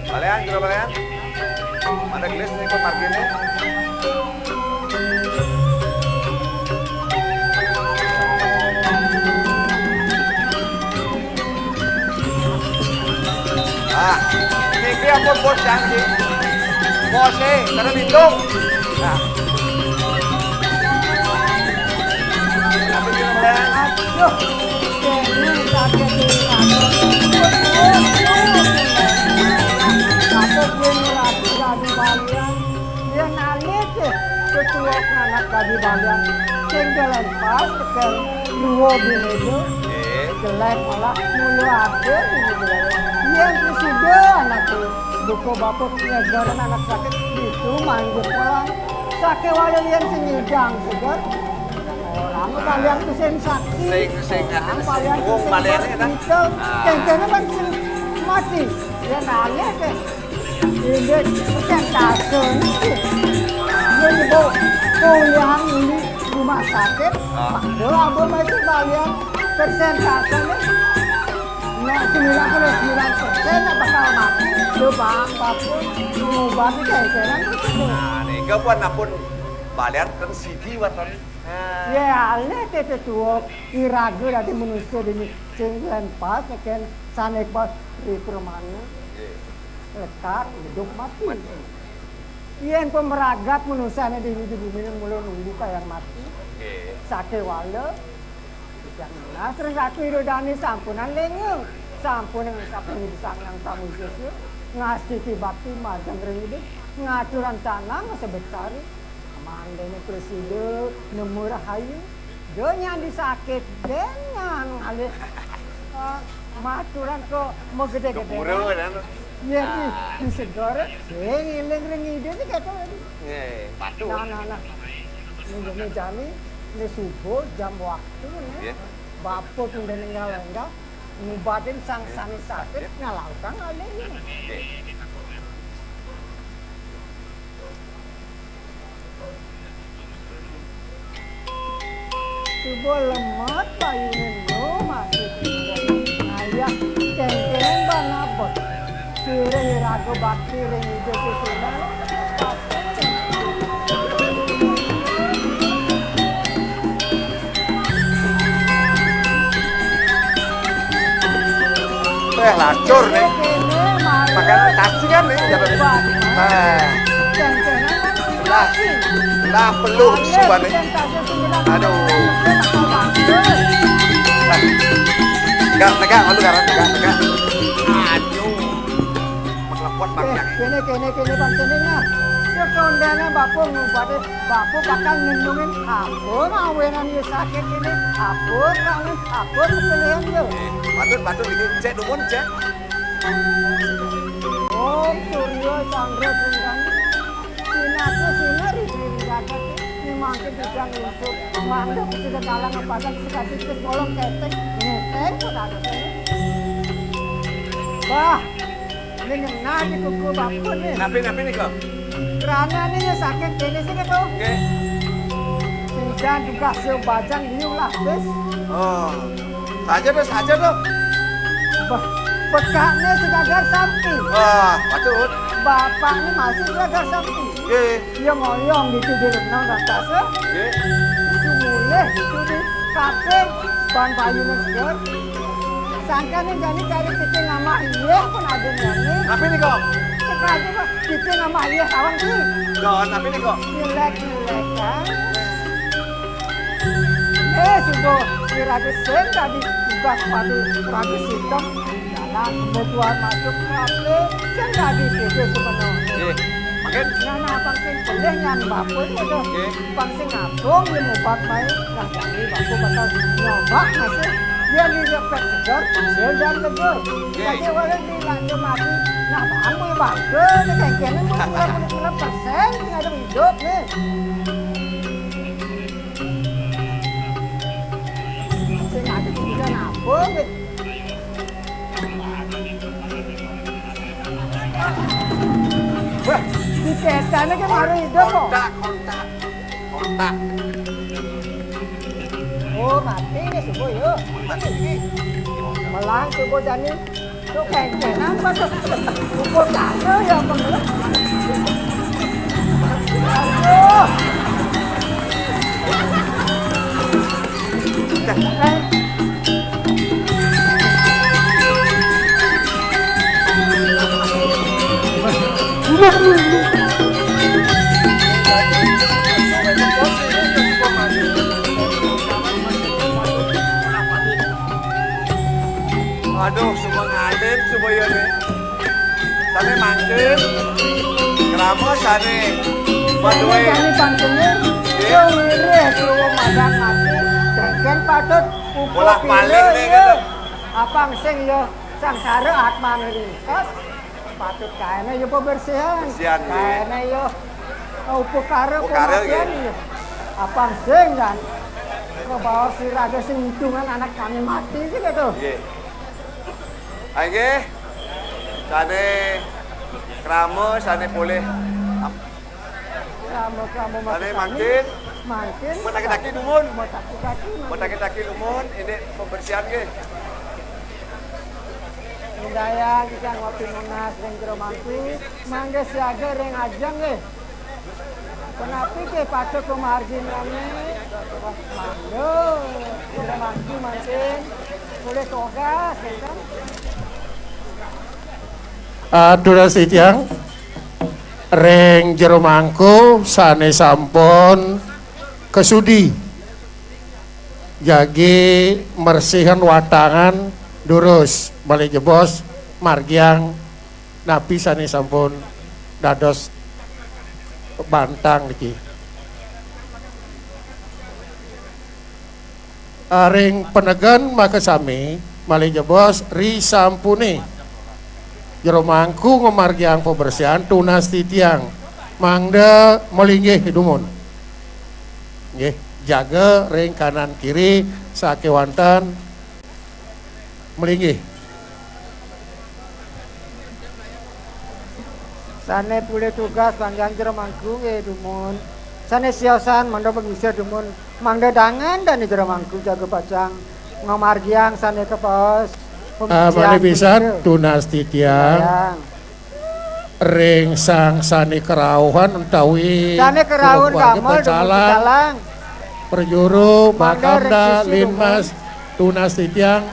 Balean, jero balean. Mana gelis nih kok parkirnya? Ah, ini apa bos yang sih? Bos eh, karena lindung. Nah. Tapi jero balean. Aduh, kene sakit ini. Apa gue ngerasa jadi balian? Dia nangis ya. Ketua anak tadi balian. Sing jalan pas tekan dua bini itu. Jelek malah mulu akhir ini jelek. Iya terus juga anak tuh. Buku bapak penyegaran anak sakit itu manjur pulang. Sakit walau yang sing ngidang segar. Orang kalian tuh sing sakti. Sing, sing, orang kalian tuh sing balian sakti. Kengkengnya kan sing mati. Ya nangis deh. Ini persentase ini. Dia dibawa kuliah ini rumah sakit. Padahal abah masih balian persentase nih. Nah, sembilan puluh sembilan persen bakal mati. Lu bang, bapak, ngobati kengkengan gitu. Nah, nih, gak buat napun balian kan sigi waton. Nah. Ya, alé téh tuwuh iraga dadi manusa déning sing lén pas tekén sané pas ri pramana. Lekat, hidup, mati. Yén pemeragat manusané di, di bumi ini mula nunggu kayang mati. Sakéwala, Yang melas ring ratu ira dané sampunang lénga. Sampunang sapunika Sang Hyang Prabu Sesya ngastiti bakti majeng ring Ida, ngaturang tanang sebetari. Mangdané prasida nemu rahayu. Dia nyandi sakit, dia nyan ngalih. Ah, maturan kok mau gedé-gedé. Kepura kan? Yén di, di segara, sing ngiling ring Ida iki kéto. Nggih, patuh. Nah, nah, nah. Minggu jani, ini subuh jam waktu nih. Nggih. Bapa tundén énggal-énggal ngubatin sang sané sakit ngalautang alih. Nggih. Suba lemot bayuné no masih tinggal. Ayah kéngkéng bang abot. Sirih iraga bakti ring Ida Sesuna. Eh, lacur nih. Pakai cacingan nih, jatuh nih. Eh. Lah, lah peluh suban nih. Aduh. Lah. Tegak, tegak, malu garang, tegak, tegak. Aduh. Menglepot bang. Eh, kéné, kéné, kéné, bang, kéné, nah. Kekondéné bapa ngubaté, bapa bakal nendungin apa mawinan ya sakit ini, apa kangen, apa keselihan ya. Patut, patut, ini cek dumun, cek. Om Surya Chandra Tringgani. Sinatu sinar di diri jagat ini mangkin tidak ngusut. Mangga kita kalah ngepasak sekali ke bolong ketek. Ngeteng pun ada. Bah, ini ngena di kuku bapun nih. Napi, napi nih kok? Kerana nih ya sakit ini sih gitu. Oke. Bisa juga sio bajang liu lah, bis. Oh. Saja deh, saja deh. Be-, bekaknya segagar sampi. Wah, patut. Bapaknya masih segagar sampi. Nggih. Iya ngoyong gitu di renang atas. Nggih. Sumulih gitu di kafe ban payunan segar. Sangkane jani kari kita ngamah iya pun ada nyane. Tapi nih kok. Sekali kok kita ngamah iya kawan sih. Don, tapi nih kok. Relax, relax kan. Eh, subuh, si Raga Sing tadi tugas padu Raga Sitom. Jalan kebutuhan masuk kafe, sing tadi kece sepenuh. Nggih. Nah, nah, pang sing pelih nyan bapa to. Nggih. Pang sing nabung ya mubat bae. Nah, jani bapa bakal nyoba masih. Yen dadi pét seger, hasil dan seger. Nggih. Dadi wala dilanja mati. Nah, bang kuwi bangga, kéngkéné mung sembilan puluh sembilan persen sing ada hidup nih. Sing ada bisa nabung nih. Wah, di pétané kan baru hidup kok. Kontak, kontak, kontak. Oh, mati nih subuh yo. Mati. Melang subuh jani. Tuh kéngkénan apa tuh? Subuh kagak ya apa enggak? Aduh. Aduh, semua ngalir, coba ya nih. Sané mangkin, krama sané padué. Kami pangkene, yo ngirih suruh madang mati. Dengken patut upo. Bolah balik pila nih, ya. Gitu. Apang sing ya sangsara atmane ringkes. Patut kaene ya pembersihan. Bersihan, nggih. Kaene ya upakara. Upakara, pengabdian, nggih. Ya. Apang sing kan. Kebawa sirade sing hitungan anak kami mati sih gitu. Nggih. Ayo, nggih. Sané krama, sané polih. Krama-krama sané mangkin. Mangkin. Mbok taki-taki dumun. Mbok taki-taki, mangkin. Mbok taki-taki dumun, ini pembersihan nggih. Mindayang ingkang wau pinunas ring jero mangku, mangga siaga ring ajeng nggih. Punapi ké patut pamarginane? Mangga, ira mangku mangkin. Polih togas, ya kan? Atur titiang ring jero mangku sané sampun kesudi. Jagi mersihan watangan durus, malih jebos margiang napi sané sampun dados bantang niki. Ring penegen makasami, malih jebos risampuné jero mangku ngamargiang pabersihan tunas titiang, mangda malinggih dumun. Nggih, jaga ring kanan kiri sakéwanten malinggih. Sané polih tugas panjang jero mangku nggih dumun. Sané siosan mangda panglingsir dumun, mangda dangan dané jero mangku jaga pacang ngamargiang sané kabaos. Ah, malih pisan tunas titiang. Ring sang sané karauhan utawi sané karauhan keluarga gamel dumun pecalang. Pecalang. Prajuru, mangda ring Bakamda, sisi Linmas, dumun. Tunas titiang.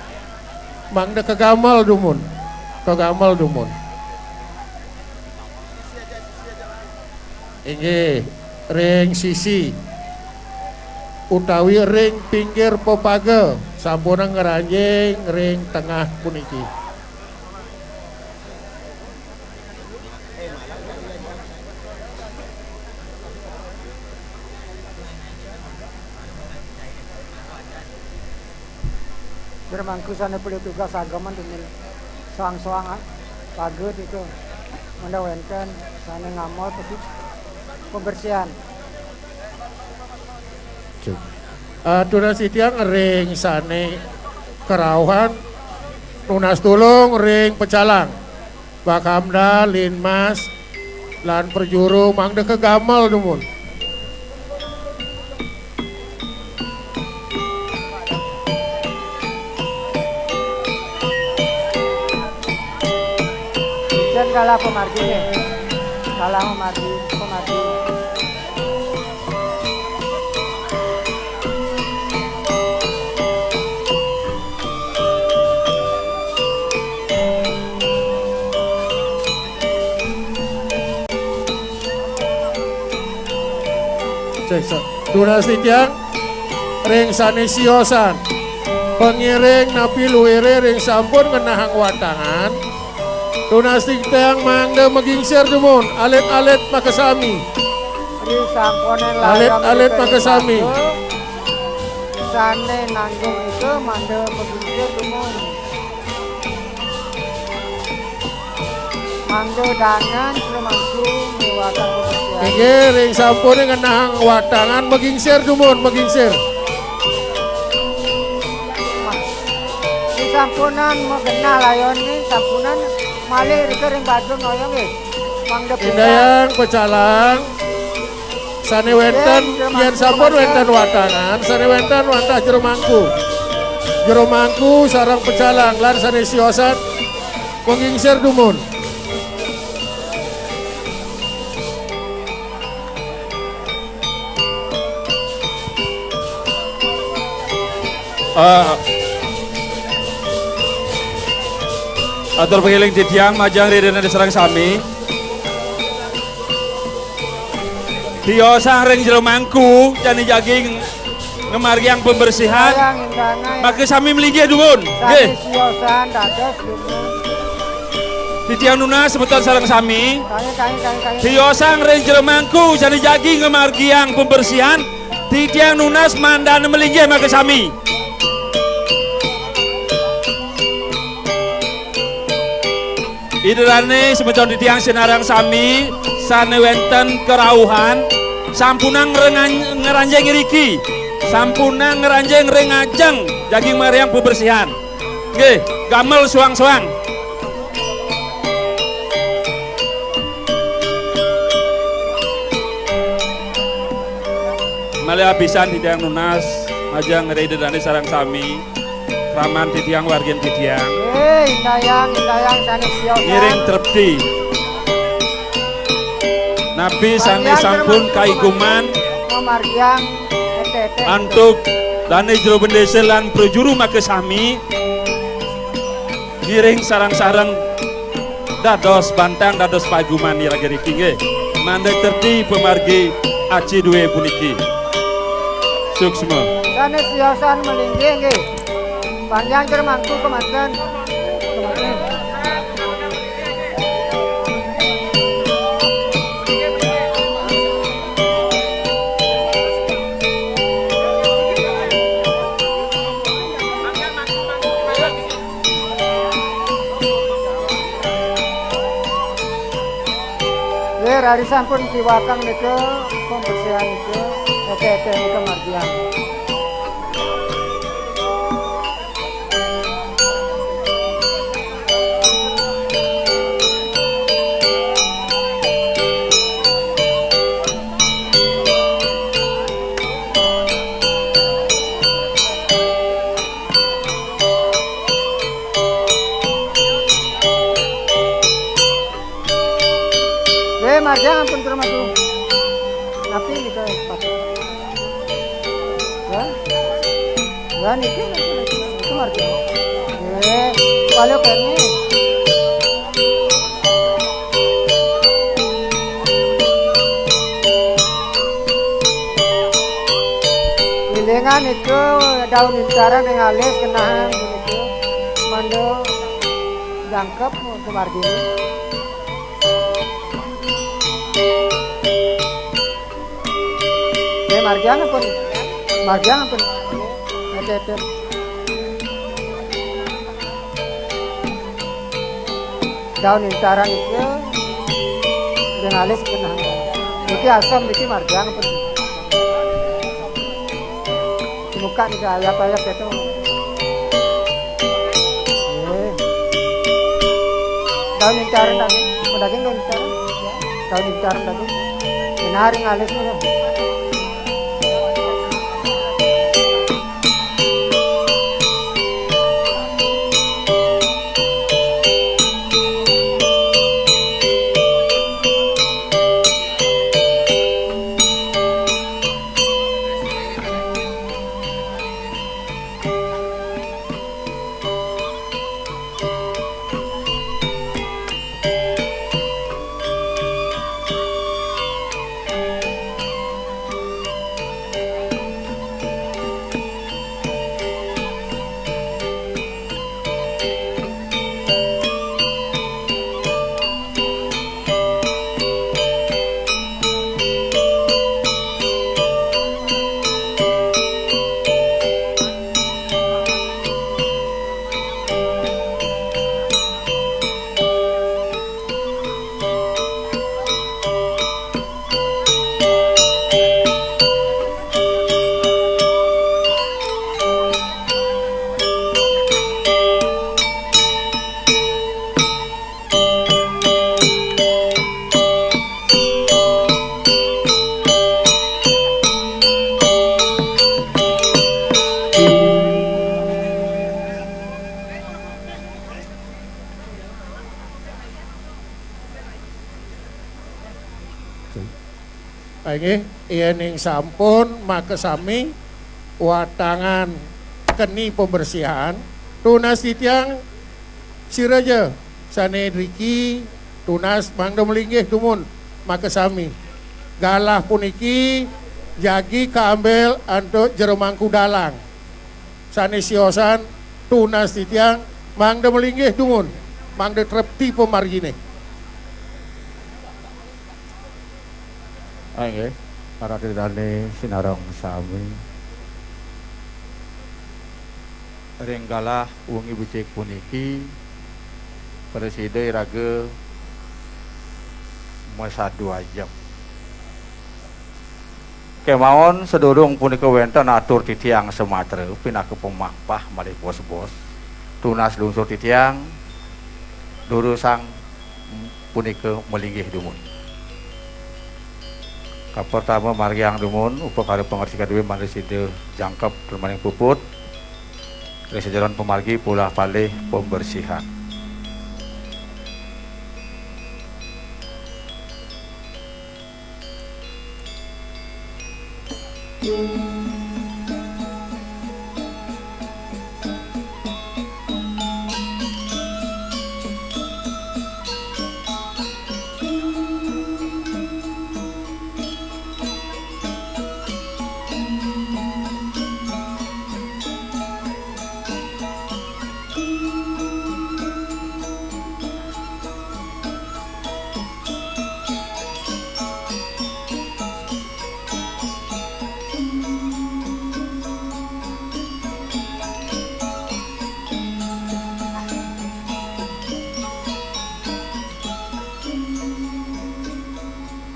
Mangda kagamel dumun. Kagamel dumun. Inggih, ring sisi utawi ring pinggir pepaga, sampun ngranjing ring tengah puniki. Jero mangku sané polih tugas ageman dumun soang-soang, ah, paget itu. Mangda wénten sané ngamot pembersihan. Cuk. Ah, tunas titiang ring sané karauhan nunas tulung ring pecalang. Bakamda, Linmas, lan prajuru mangda kagamel dumun. Jan kalah pamarginé. Kalah pamargi, pamargi. Cek, cek. Tunas titiang ring sané siosan. Pangiring napi luiré ring sampun ngenahang watangan. Tunas titiang mangda magingsir dumun, alit-alit makasami. Ri sampuning layang. Alit-alit nika makasami. Mangda sané nanggung nika mangda magingsir dumun. Mangda dangan jero mangku miwah kabersihan. Inggih, ring sampuné ngenahang watangan magingsir dumun, magingsir. Disampunang magenah layoné, sampunang malih rika ring bajeng noyong nggih. Mangda pindah. Indayang pecalang sané wénten, yén sampun wénten watangan, sané wénten wantah jero mangku. Jero mangku sareng pecalang lan sané siosan magingsir dumun. Eh, atur pangiring titiang majeng ri dané sareng sami. Tiosang ring jero mangku, jani jagi ngamargiang pembersihan. Makasami malinggih dumun. Nggih. Titiang nunas semeton sareng sami. Tiosang ring jero mangku, jani jagi ngamargiang pembersihan. Titiang nunas mangdané malinggih makasami. Ida dané semeton titiang sinareng sami sané wénten karauhan, sampunang ngranjing iriki, sampunang ngranjing ring ajeng jagi ngamargiang pembersihan. Nggih, gamel soang-soang. Malih apisan titiang nunas majeng ri Ida dané sareng sami. Kraman titiang, wargin titiang. Eh, indayang, indayang sané siosan. Ngiring trepti. Napi sané sampun kaiguman. Mamargiang, été-été. Antuk dané jero bendésa lan prajuru makasami. Ngiring sareng-sareng dados bantang, dados paiguman iragi riki nggih. Mangda trepti pamargi aci dué puniki. Suksma. Sané siosan malinggih nggih. Panjang jero mangku kemanten. Kemanten. Nggih, raris sampun tiwakang nika, pembersihan nika, été-été nika margiang. Wéh, margiang ampun ke rumah tuh. Tapi ini ke sepatu. Ya. Ya, niki, niki, niki, niki margiang. Wéh, balik ke ini. Ngilingan niku daun incaran ring alis kenahan niku. Mangda jangkep untuk margine. Eh, margiang ampun. Margiang ampun. Été-été. Daun incaran iki ring alis kenah. Niki asem, niki margiang pun. Muka niki ayap-ayap itu. Eh. Daun incaran daging, daging daun incaran. Daun incaran daging. Benar ring alis niku. Inggih, yéning sampun makasami watangan keni pembersihan, tunas titiang sira ja sané driki tunas mangda malinggih dumun makasami. Galah puniki jagi kaambil antuk jero mangku dalang. Sané siosan tunas titiang mangda malinggih dumun, mangda trepti pamarginé. Inggih, para ida dané sinareng sami. Ring galah wengi becik puniki, prasida iraga masadu ajeng. Kémaon sadurung punika wénten atur titiang samatra pinaka pamahpah malih bos-bos. Tunas lungsur titiang durusang punika malinggih dumun. Kapertama margiang dumun upakara pangresi kadué mangda sida jangkep tur maning puput. Ring sajeroning pamargi pulah palih pembersihan.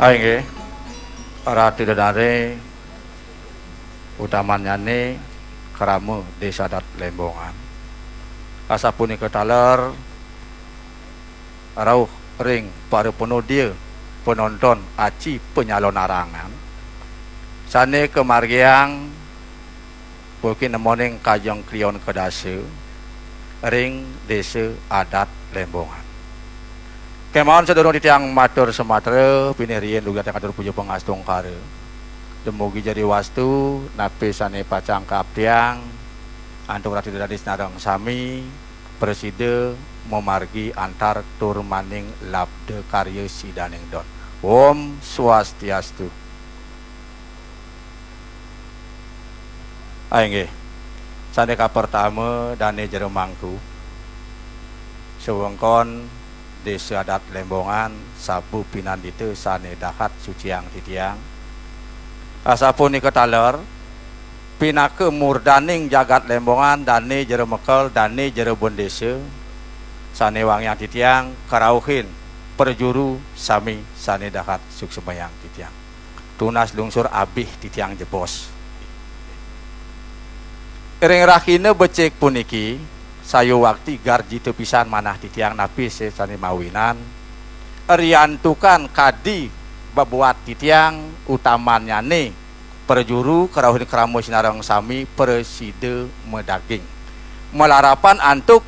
Ah, inggih. Ratu Dedare, utamannyané krama Désa Adat Lembongan. Asapunika taler rauh ring para panodia, panonton aci panyalonarangan sané kamargiang puki nemoning kajeng klion kadasa ring Désa Adat Lembongan. Kémaon sadurung titiang matur samatra, pinih riin dugi titiang atur puja pangastungkara. Dumugi jari wastu napi sané pacang kaaptiang antuk ratu dadis nareng sami, prasida mamargi antar tur maning labda karya sidaning don. Om Swastiastu. Ah, inggih. Sané kapertama, dané jero mangku. Sawengkon Désa Adat Lembongan, sabu pinandita sané dahat suciang titiang. Asapunika taler, pinaka murdaning jagat Lembongan, dané jero mekel, dané jero bendésa, sané wangiang titiang, karauhin, prajuru, sami sané dahat suksmayang titiang. Tunas lungsur abih titiang jebos. Ring rahina becik puniki, sayuwakti garjita pisan manah titiang napi sané mawinan, riantukan kadi bebuat titiang utamannyané prajuru karauhin krama sinareng sami prasida madaging. Malarapan antuk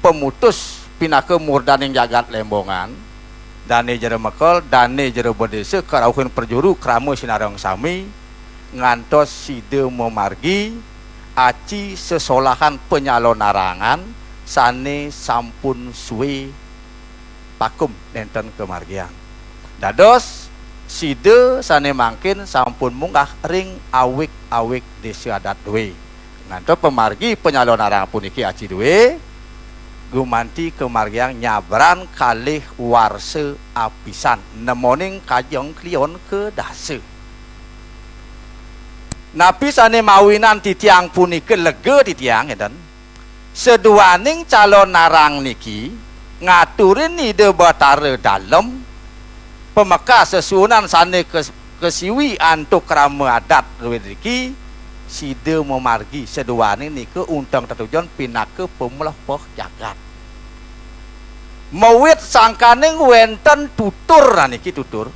pamutus pinaka murdaning jagat Lembongan, dané jero mekel, dané jero bendésa, karauhin prajuru krama sinareng sami, ngantos sida mamargi aci sesolahan panyalonarangan sané sampun sué pakum nénten kamargiang. Dados sida sané mangkin sampun munggah ring awig-awig Désa Adat dué. Ngantos pamargi panyalonarangan puniki aci dué, gumanti kamargiang nyabran kalih warsa apisan, nemoning kajeng klion kadasa. Napi sané mawinan titiang punika lega titiang, ngénten. Saduaning calonarang niki ngaturin Ida Batara Dalem, pamekas sesuunan sané kes-, kasiwi antuk krama adat druéné niki, sida mamargi saduaning nika unteng tetujon pinaka pamlebet jagat. Mawit sangkaning wénten tutur, nah niki tutur.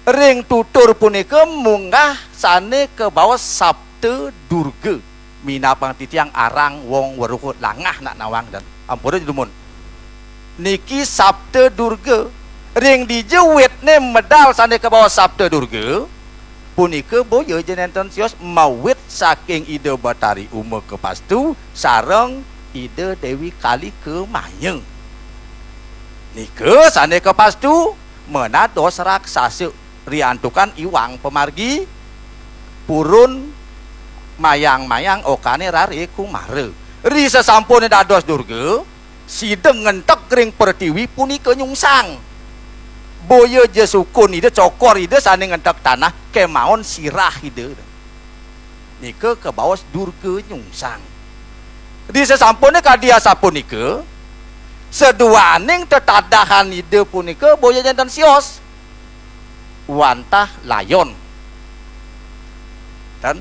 Ring tutur punika munggah sané kabaos Sapta Durga. Minabang titiang arang wong weruh langah nak nawang dan ampura dumun. Niki Sapta Durga. Ring dija witné medal sané kabaos Sapta Durga, punika boya ja nénten sios mawit saking Ida Batari Uma kapastu sareng Ida Déwi Kalika Maya. Nika sané kapastu manados raksasa riantukan iwang pamargi purun mayang-mayang okané Rare Kumara. Ri sasampuné dados Durga, sida ngenteg ring pertiwi punika nyungsang. Boya ja sukun Ida, cokor Ida sané ngenteg tanah, kémaon sirah Ida. Nika kabaos Durga nyungsang. Di sasampuné kadi asapunika, saduaning tetadahan Ida punika boya nénten sios. Wantah layon. Ten?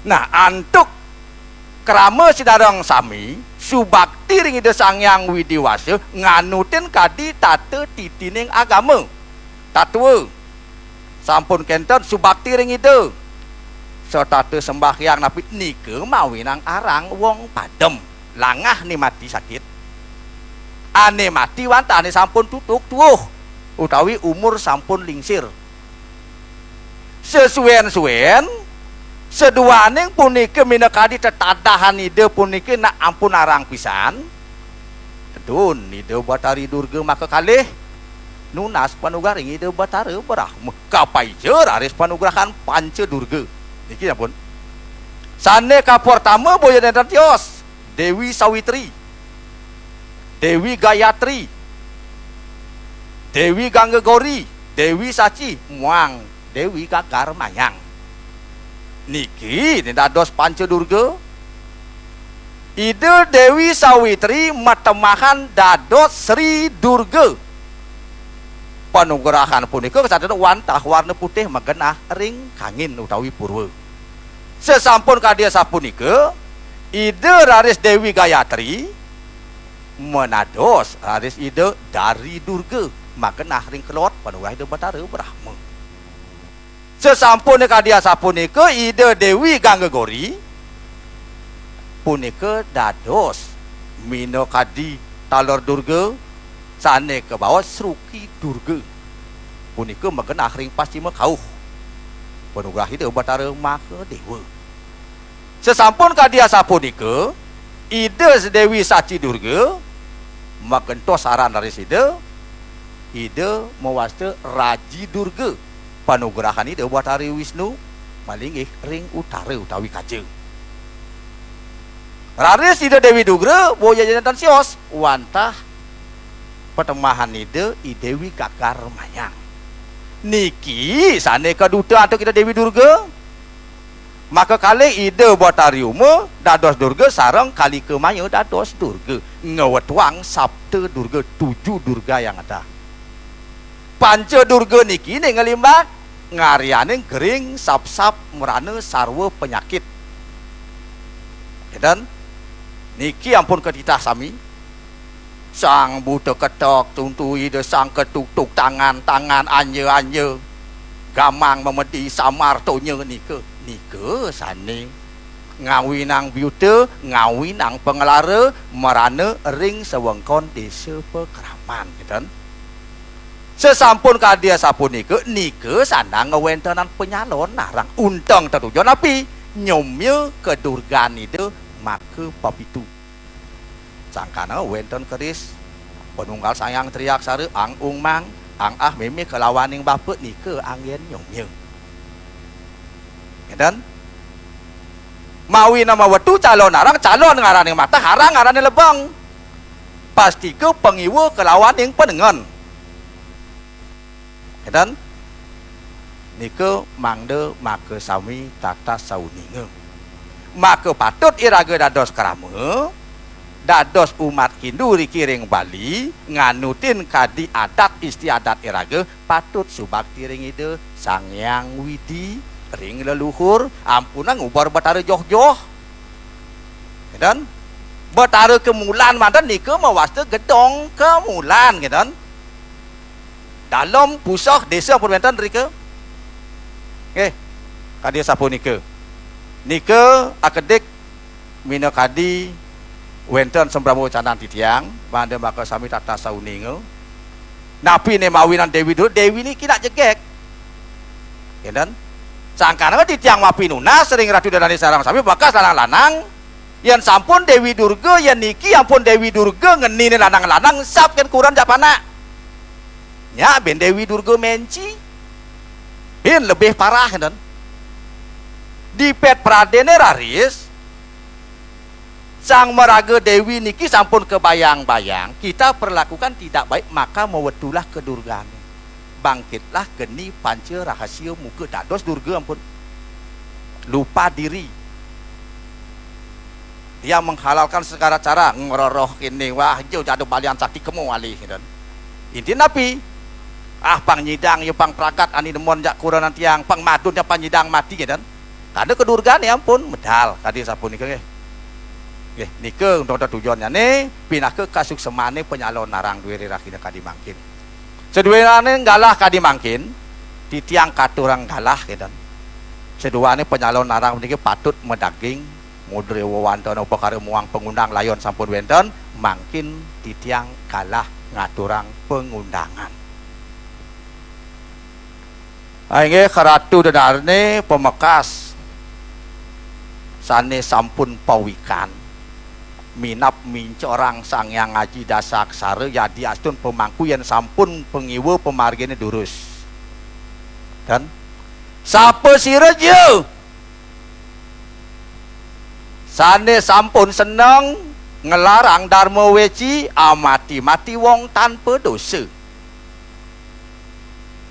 Nah, antuk krama sinareng sami, subakti ring Ida Sang Hyang Widi Wasa, nganutin kadi tata titining agama. Tatwa. Sampun kénten subakti ring Ida. Setata sembahyang napi nika mawinang arang wong padem. Langah né mati sakit. Ané mati wantah ané sampun tutug tuuh utawi umur sampun lingsir. Sesuén-suén, saduaning punika minakadi tetadahan Ida punika nak ampun arang pisan. Tedun Ida Batari Durga makakalih, nunas panugrahan Ida Batara Brahma. Kapaija raris panugrahan Panca Durga. Niki ampun. Sané kapertama boya nénten tios, Déwi Sawitri, Déwi Gayatri, Déwi Gangga Gori, Déwi Saci, muang Déwi Gagar Mayang. Niki né dados Panca Durga. Ida Déwi Sawitri matemahan dados Sri Durga. Panugrahan punika kasadia wantah warna putih magenah ring kangin utawi purwa. Sasampun kadi asapunika, Ida raris Déwi Gayatri manados raris Ida Dari Durga magenah ring kelod panugrahan Ida Batara Brahma. Sasampune kadi asapunika, Ida Déwi Gangga Gori punika dados minakadi taler Durga sane kabaos Sruki Durga. Punika magenah ring pascima kauh. Panugrah Ida Batara Mahadéwa. Sasampun kadi asapunika, Ida Déwi Saci Durga magentos aran raris Ida, Ida mawasta Raji Durga, panugrahan Ida Batari Wisnu, malinggih ring utara utawi kaja. Raris Ida Déwi Durga boya janten sios, wantah patemahan Ida I Déwi Gagar Mayang. Niki sane kaduta antuk Ida Déwi Durga. Maka kalih Ida Batari Uma dados Durga sareng Kalika Maya dados Durga, ngwetuang Sapta Durga, tujuh Durga yang ada. Panca Durga niki ning ngalimbak ngaryaning gering sapsap mrana sarwa penyakit. Enten niki ampun katitah sami. Sang buta ketok tuntu Ida Sang ketuktug tangan-tangan anja-anja. Gamang memedi samar tonya nika. Nika sane ngawinang biuta, ngawinang pangelara, marana ring sawengkon desa pakraman, ngeten. Sasampun kadi asapunika, nika sandang ngwentenan panyalon narang unteng tetujon api, nyomya kedurgan Ida maka papitu. Sangkana wenten keris panunggal Sang Hyang Triaksara, ang ung mang, ang ah meme kalawaning bapa nika anggen nyomya. Ngeten? Mawi nama wetu calon arang, calon ngaraning matah, arang ngaraning lebeng. Pastika pangiwa kalawaning panengen. Ngeten? Nika mangda makasami tatas sauninga. Maka patut iraga dados krama, dados umat Hindu riki ring Bali, nganutin kadi adat istiadat iraga, patut subakti ring Ida Sang Hyang Widi, ring leluhur, ampunang ubar Batara joh-joh. Ngeten? Batara Kemulan manten nika mawasta Gedong Kemulan, ngeten. Dalem puseh desa ampun wenten rika. Nggih. Kadi asapunika. Nika akedik minakadi wenten sambrama wecanan titiang, mangda makasami tatas sauninga. Napi né mawinan Déwi Durga, Déwi niki nak jegég. Ngéten. Sangkaning titiang mapinunas ring Ratu Dané sareng sami bakas lanang-lanang, yén sampun Déwi Durga, yén niki ampun Déwi Durga ngeniné lanang-lanang, sap kén kurenan jak panak. Nyak bin Déwi Durga ménci. Bin lebih parah ngéten. Dipét pradéné raris, Sang Maraga Déwi niki sampun kabayang-bayang, kita perlakukan tidak baik, maka mawetulah ka Durgané. Bangkitlah geni panca rahasia muka dados Durga ampun. Lupa diri. Yang menghalalkan segala cara, ngroroh kéné, wah, ja jadu balian sakti kemu alih, ngéten. Intin napi? Ah, pang nyidang ya pang pragat ané demen jak kurenan tiang, pang madun ya pang nyidang mati, ngéten. Kada ka Durgané ampun, medal kadi sapunika nggih. Nggih, nika untuk tujuannyané pinaka kasuksemané panyalonarang duwé ri rahina kadi mangkin. Saduané galah kadi mangkin, titiang katurang galah, ngéten. Saduané panyalonarang puniki patut madaging, mudra wewantana upakara muang pangundang layon sampun wénten, mangkin titiang galah ngaturang pangundangan. Ah, inggih, Ratu Denarné pamekas sané sampun pawikan. Minab mincorang Sang Hyang Aji Dasa Aksara, yadiastun pamangku yén sampun pangiwa pamarginé durus. Dan sapasira ja sané sampun seneng nglarang darma weci, amati-mati wong tanpa dosa.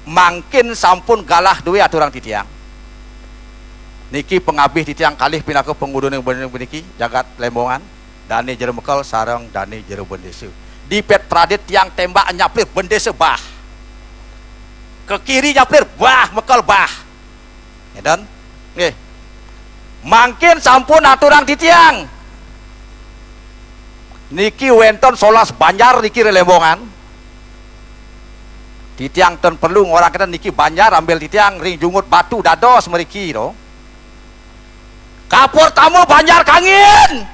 Mangkin sampun galah duwé aturang titiang. Niki pangabih titiang kalih pinaka pangudune puniki, jagat Lembongan, dane jero mekel sareng dane jero bendesa. Di pet pradit tiang tembak nyaplir bendesa bah. Ke kiri nyaplir bah, mekel bah. Ngéten? Nggih. Mangkin sampun aturang titiang. Niki wénten solas banjar niki ring Lembongan. Titiang ten perlu ngorahken niki banjar ambil titiang ring Jungut Batu dados mriki to. Kapertama Banjar Kangin.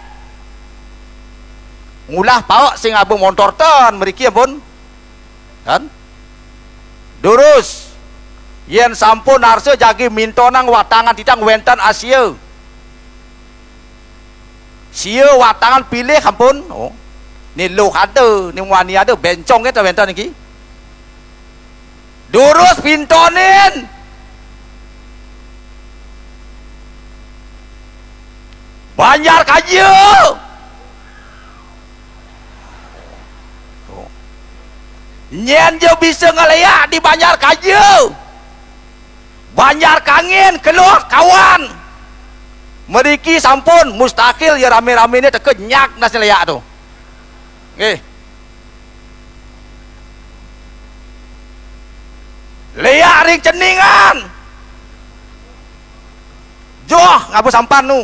Ngulah paek sing aba montor ten mriki ampun. Kan? Durus. Yén sampun arsa jagi mintonang watangan titiang wénten asia. Sia watangan pilih ampun. Oh. Ni luh ada, ni muani ada, bencong kita wénten niki. Durus pintonin. Banjar Kaja. Oh. Nyén ja bisa ngeleak di Banjar Kaja. Banjar Kangin, Kelut, kawan. Mriki sampun mustahil ya rame-ramene teka nyak nas leak to. Nggih. Leak ring Ceningan. Joh, ngaba sampan nu.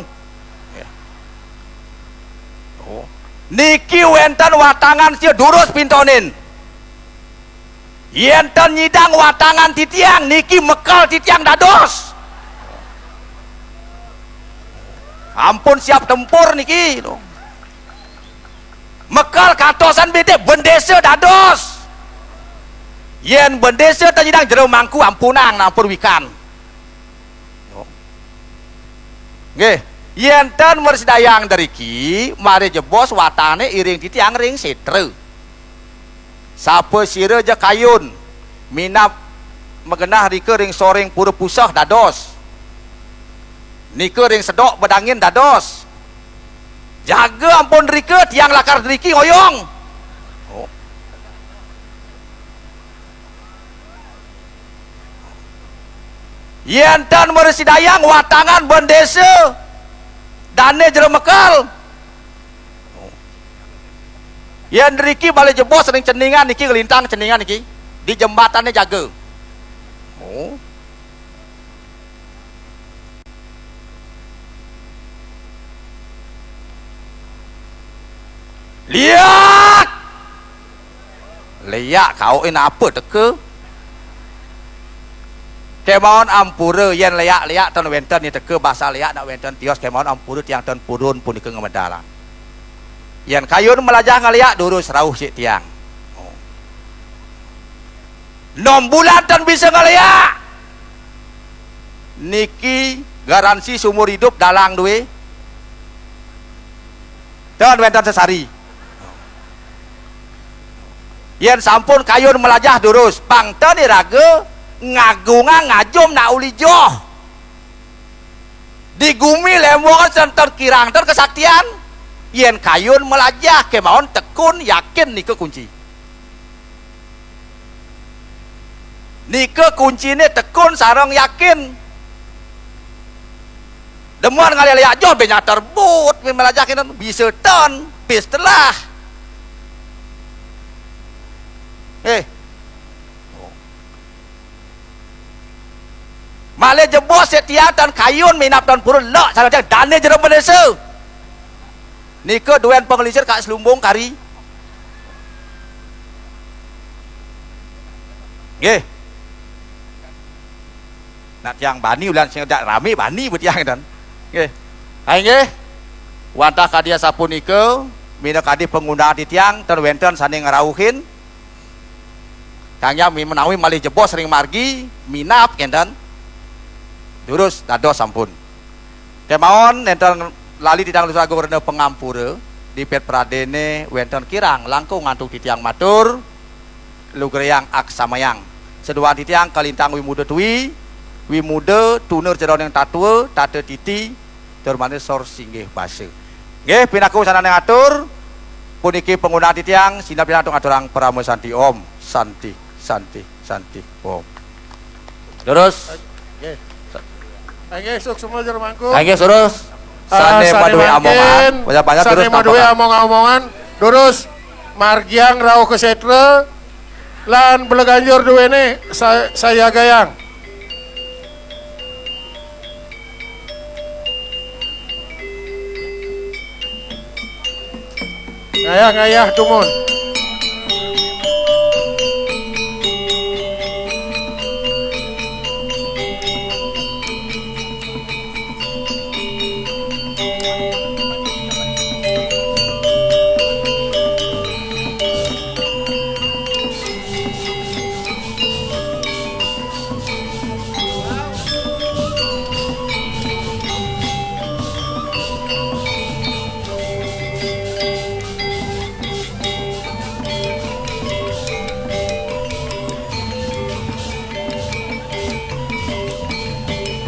Oh. Niki wénten watangan sia durus pintonin. Yén ten nyidang watangan titiang, niki mekel titiang dados. Ampun siap tempur niki. Mekel katosan bedik bendesa dados. Yén bendesa ten nyidang jero mangku ampunang nampur wikan. Nggih, yén ten mrasidayang driki, mare jebos watangane iring titiang ring setra. Sapasira ja kayun, minab magenah rika ring soring pura puseh dados. Nika ring sedok bedangin dados. Jaga ampun rika tiang lakar driki ngoyong. Oh. Yén tan mrasidayang watangan bendesa, dane jero mekel. Yén driki bale jebos ring Ceningan niki, nglintang Ceningan niki, di jembatane jaga. Oh. Liak! Leak kaukin apa teka? Kemaon ampura, yén leak-leak tan wénten ni teka, basa leak nak wénten tios, kemaon ampura tiang tan purun punika ngamedalang. Yén kayun mlajah ngleak durus rauh sik tiang. Oh. Nom bulan ten bisa ngeléak. Niki garansi seumur hidup dalang dué. Ten wénten sesari. Yén sampun kayun melajah durus, pang ten iraga ngagungang ngajum nak uli joh. Di gumi lembong ten kirang ten kesaktian. Yén kayun melajah kémaon tekun yakin nika kunci. Nika kunciné tekun sareng yakin. Demen ngalih-alih joh bé nyater but, bé melajah kénten bisa ten, pis telah. Eh. Malih jebos setian tan kayun minab tan purun lek sareng dané jero pedesa. Nika duén panglingsir Kak Slumbung kari. Nggih. Nak tiang bani ulian sing dak ramé bani bu tiang ten. Nggih. Hai nggih. Wantah kadi asapunika, minakadi pangundang titiang ten wénten sané ngrauhin. Kang Hyang menawi malih jebos ring margi, minab kénten. Durus dados sampun. Kémaon nénten lali titiang Lusu Agung rena pangampura, dipet pradéné wénten kirang langkung antuk titiang matur, lugrayang aksamayang. Seduan titiang kalintang wimuda tui, wimuda tuner jeroning tatwa, tata titi, tur manis sor singgih basa. Nggih, pinaka wusananing atur, puniki pangundang titiang, sineb titiang aturang parama santi Om. Santi, santi, santi Om. Terus. Nggih. Nggih, suksma jero mangku. Nggih, terus. Ah, sané sané madué mangkin, omongan, banyak-banyak sané terus madué tambahan. Omong-omongan, terus margiang rauh ka sétra, lan bleganjur duéné sa-, sayagayang. Ngayah-ngayah dumun.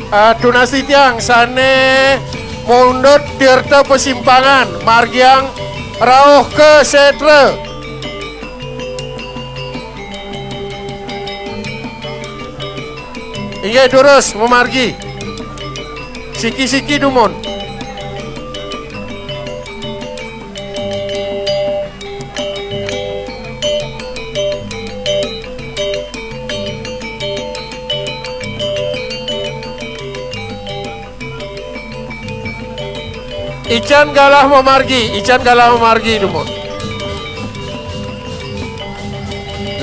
Ah, tunas titiang sané mundut tirta pasimpangan, margiang rauh ka sétra. Inggih, durus mamargi. Siki-siki dumun. Ican galah mamargi, ican galah mamargi dumun.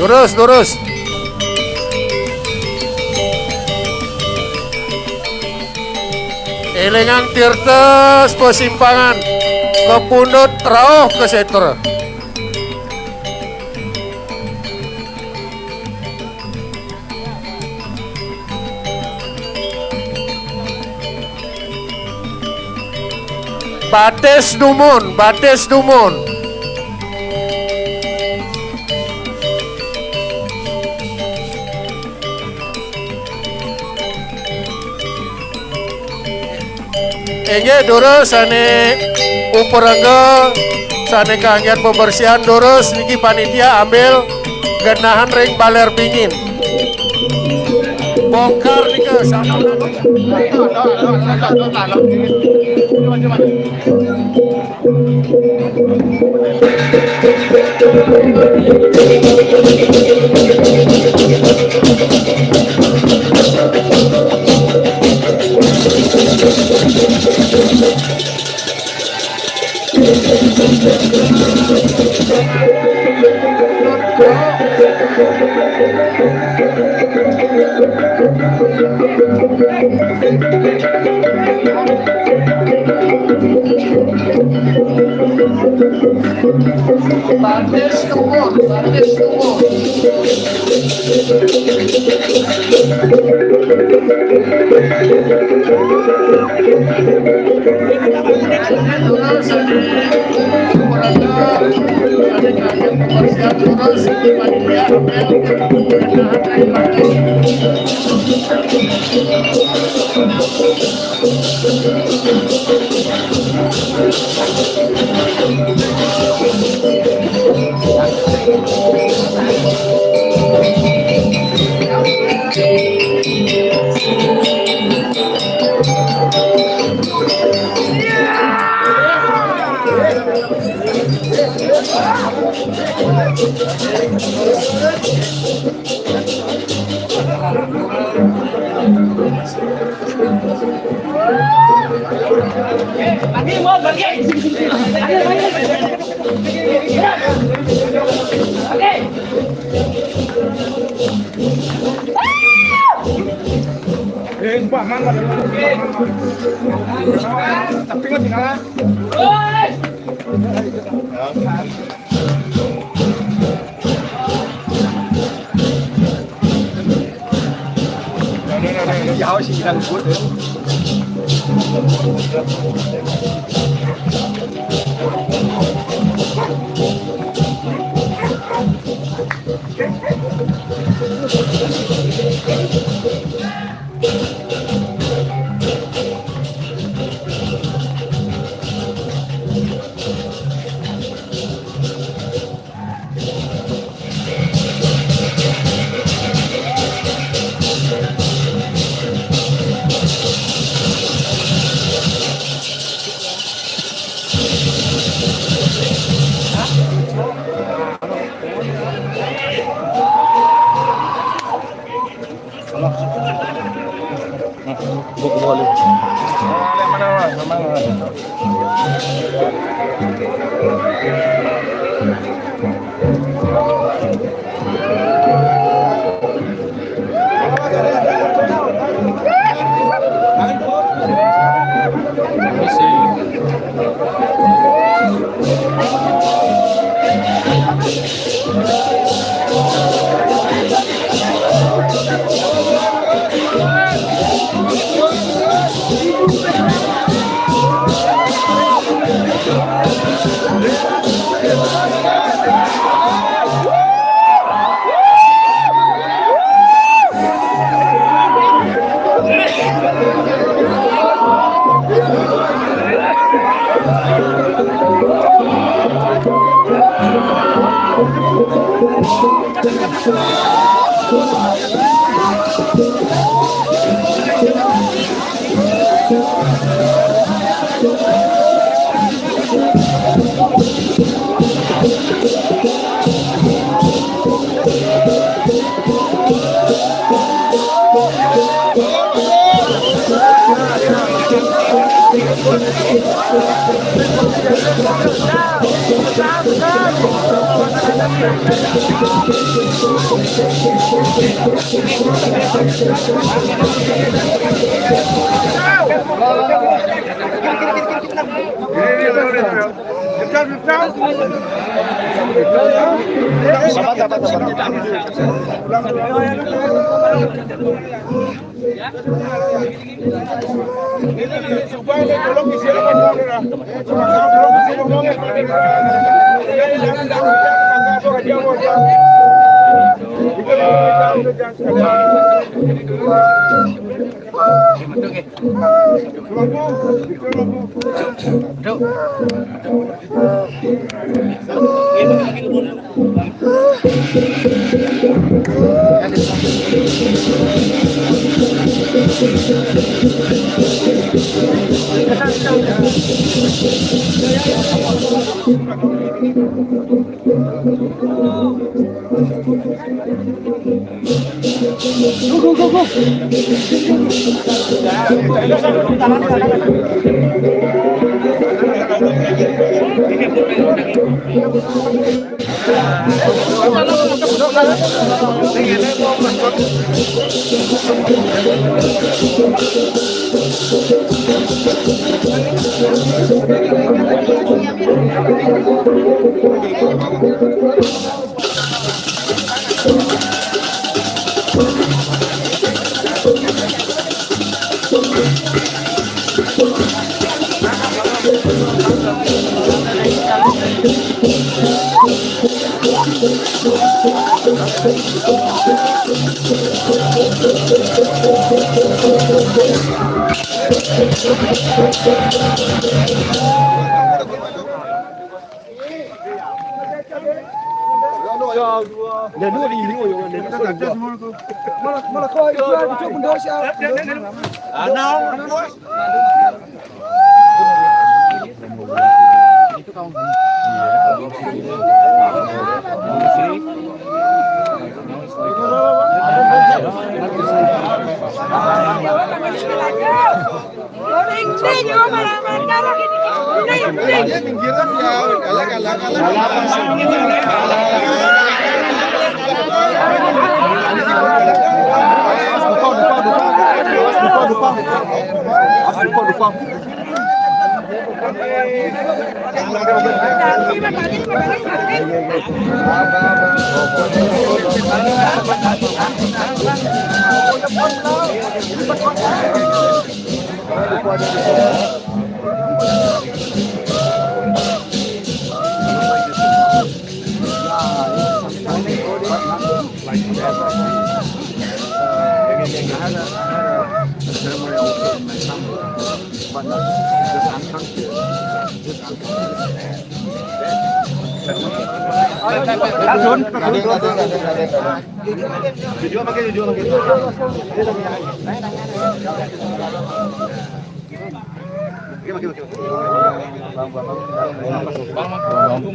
Lurus, lurus. Élingang tirta pasimpangan, kapundut rauh ka sétra. Batis dumun, batis dumun. Inggih, durus sané uperengga, sané kanggén pabersihan, durus niki panitia ambil genahan ring baler bingin. Bongkar nika sampun. Batis tubuh, batis tubuh.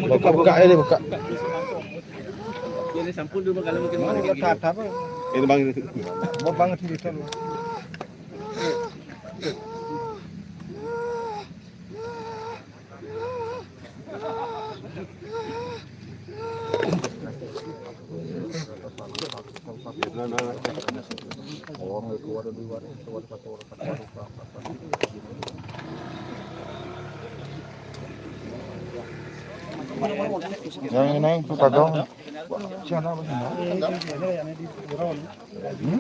Buka, buka, ini buka. Ini sampul dulu kalau mungkin. Ini bang. Mau banget di sana. Yang ini, itu tadong. Siapa, siapa? Hmm?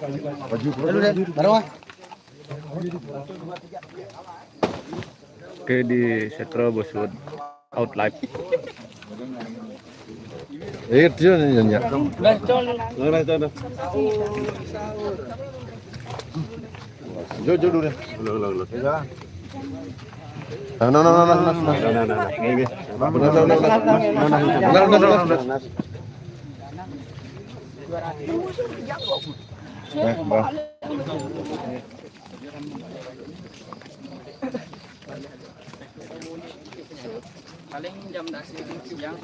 Baju. Lalu deh, baru ah. Oke, di Setro Boswood Outlet. Eh, dia ni, ni, ni. Jom, jom dulu deh. Ulang, ulang, ulang. No, no, no, no, no, no, no. No, no, no, no. Okey, okey. No, no, no, no, no. No, no, no, no, no. Eh, bah. Paling jam dua belas siang.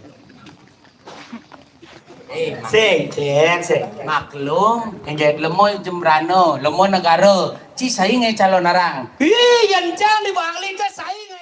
Eh, sing, Cen, sing. Maklum, ngenjek lemo jembrano, lemo negara. Ci saing ngai calon arang. Ih, yen cang di Bangli, cang saing.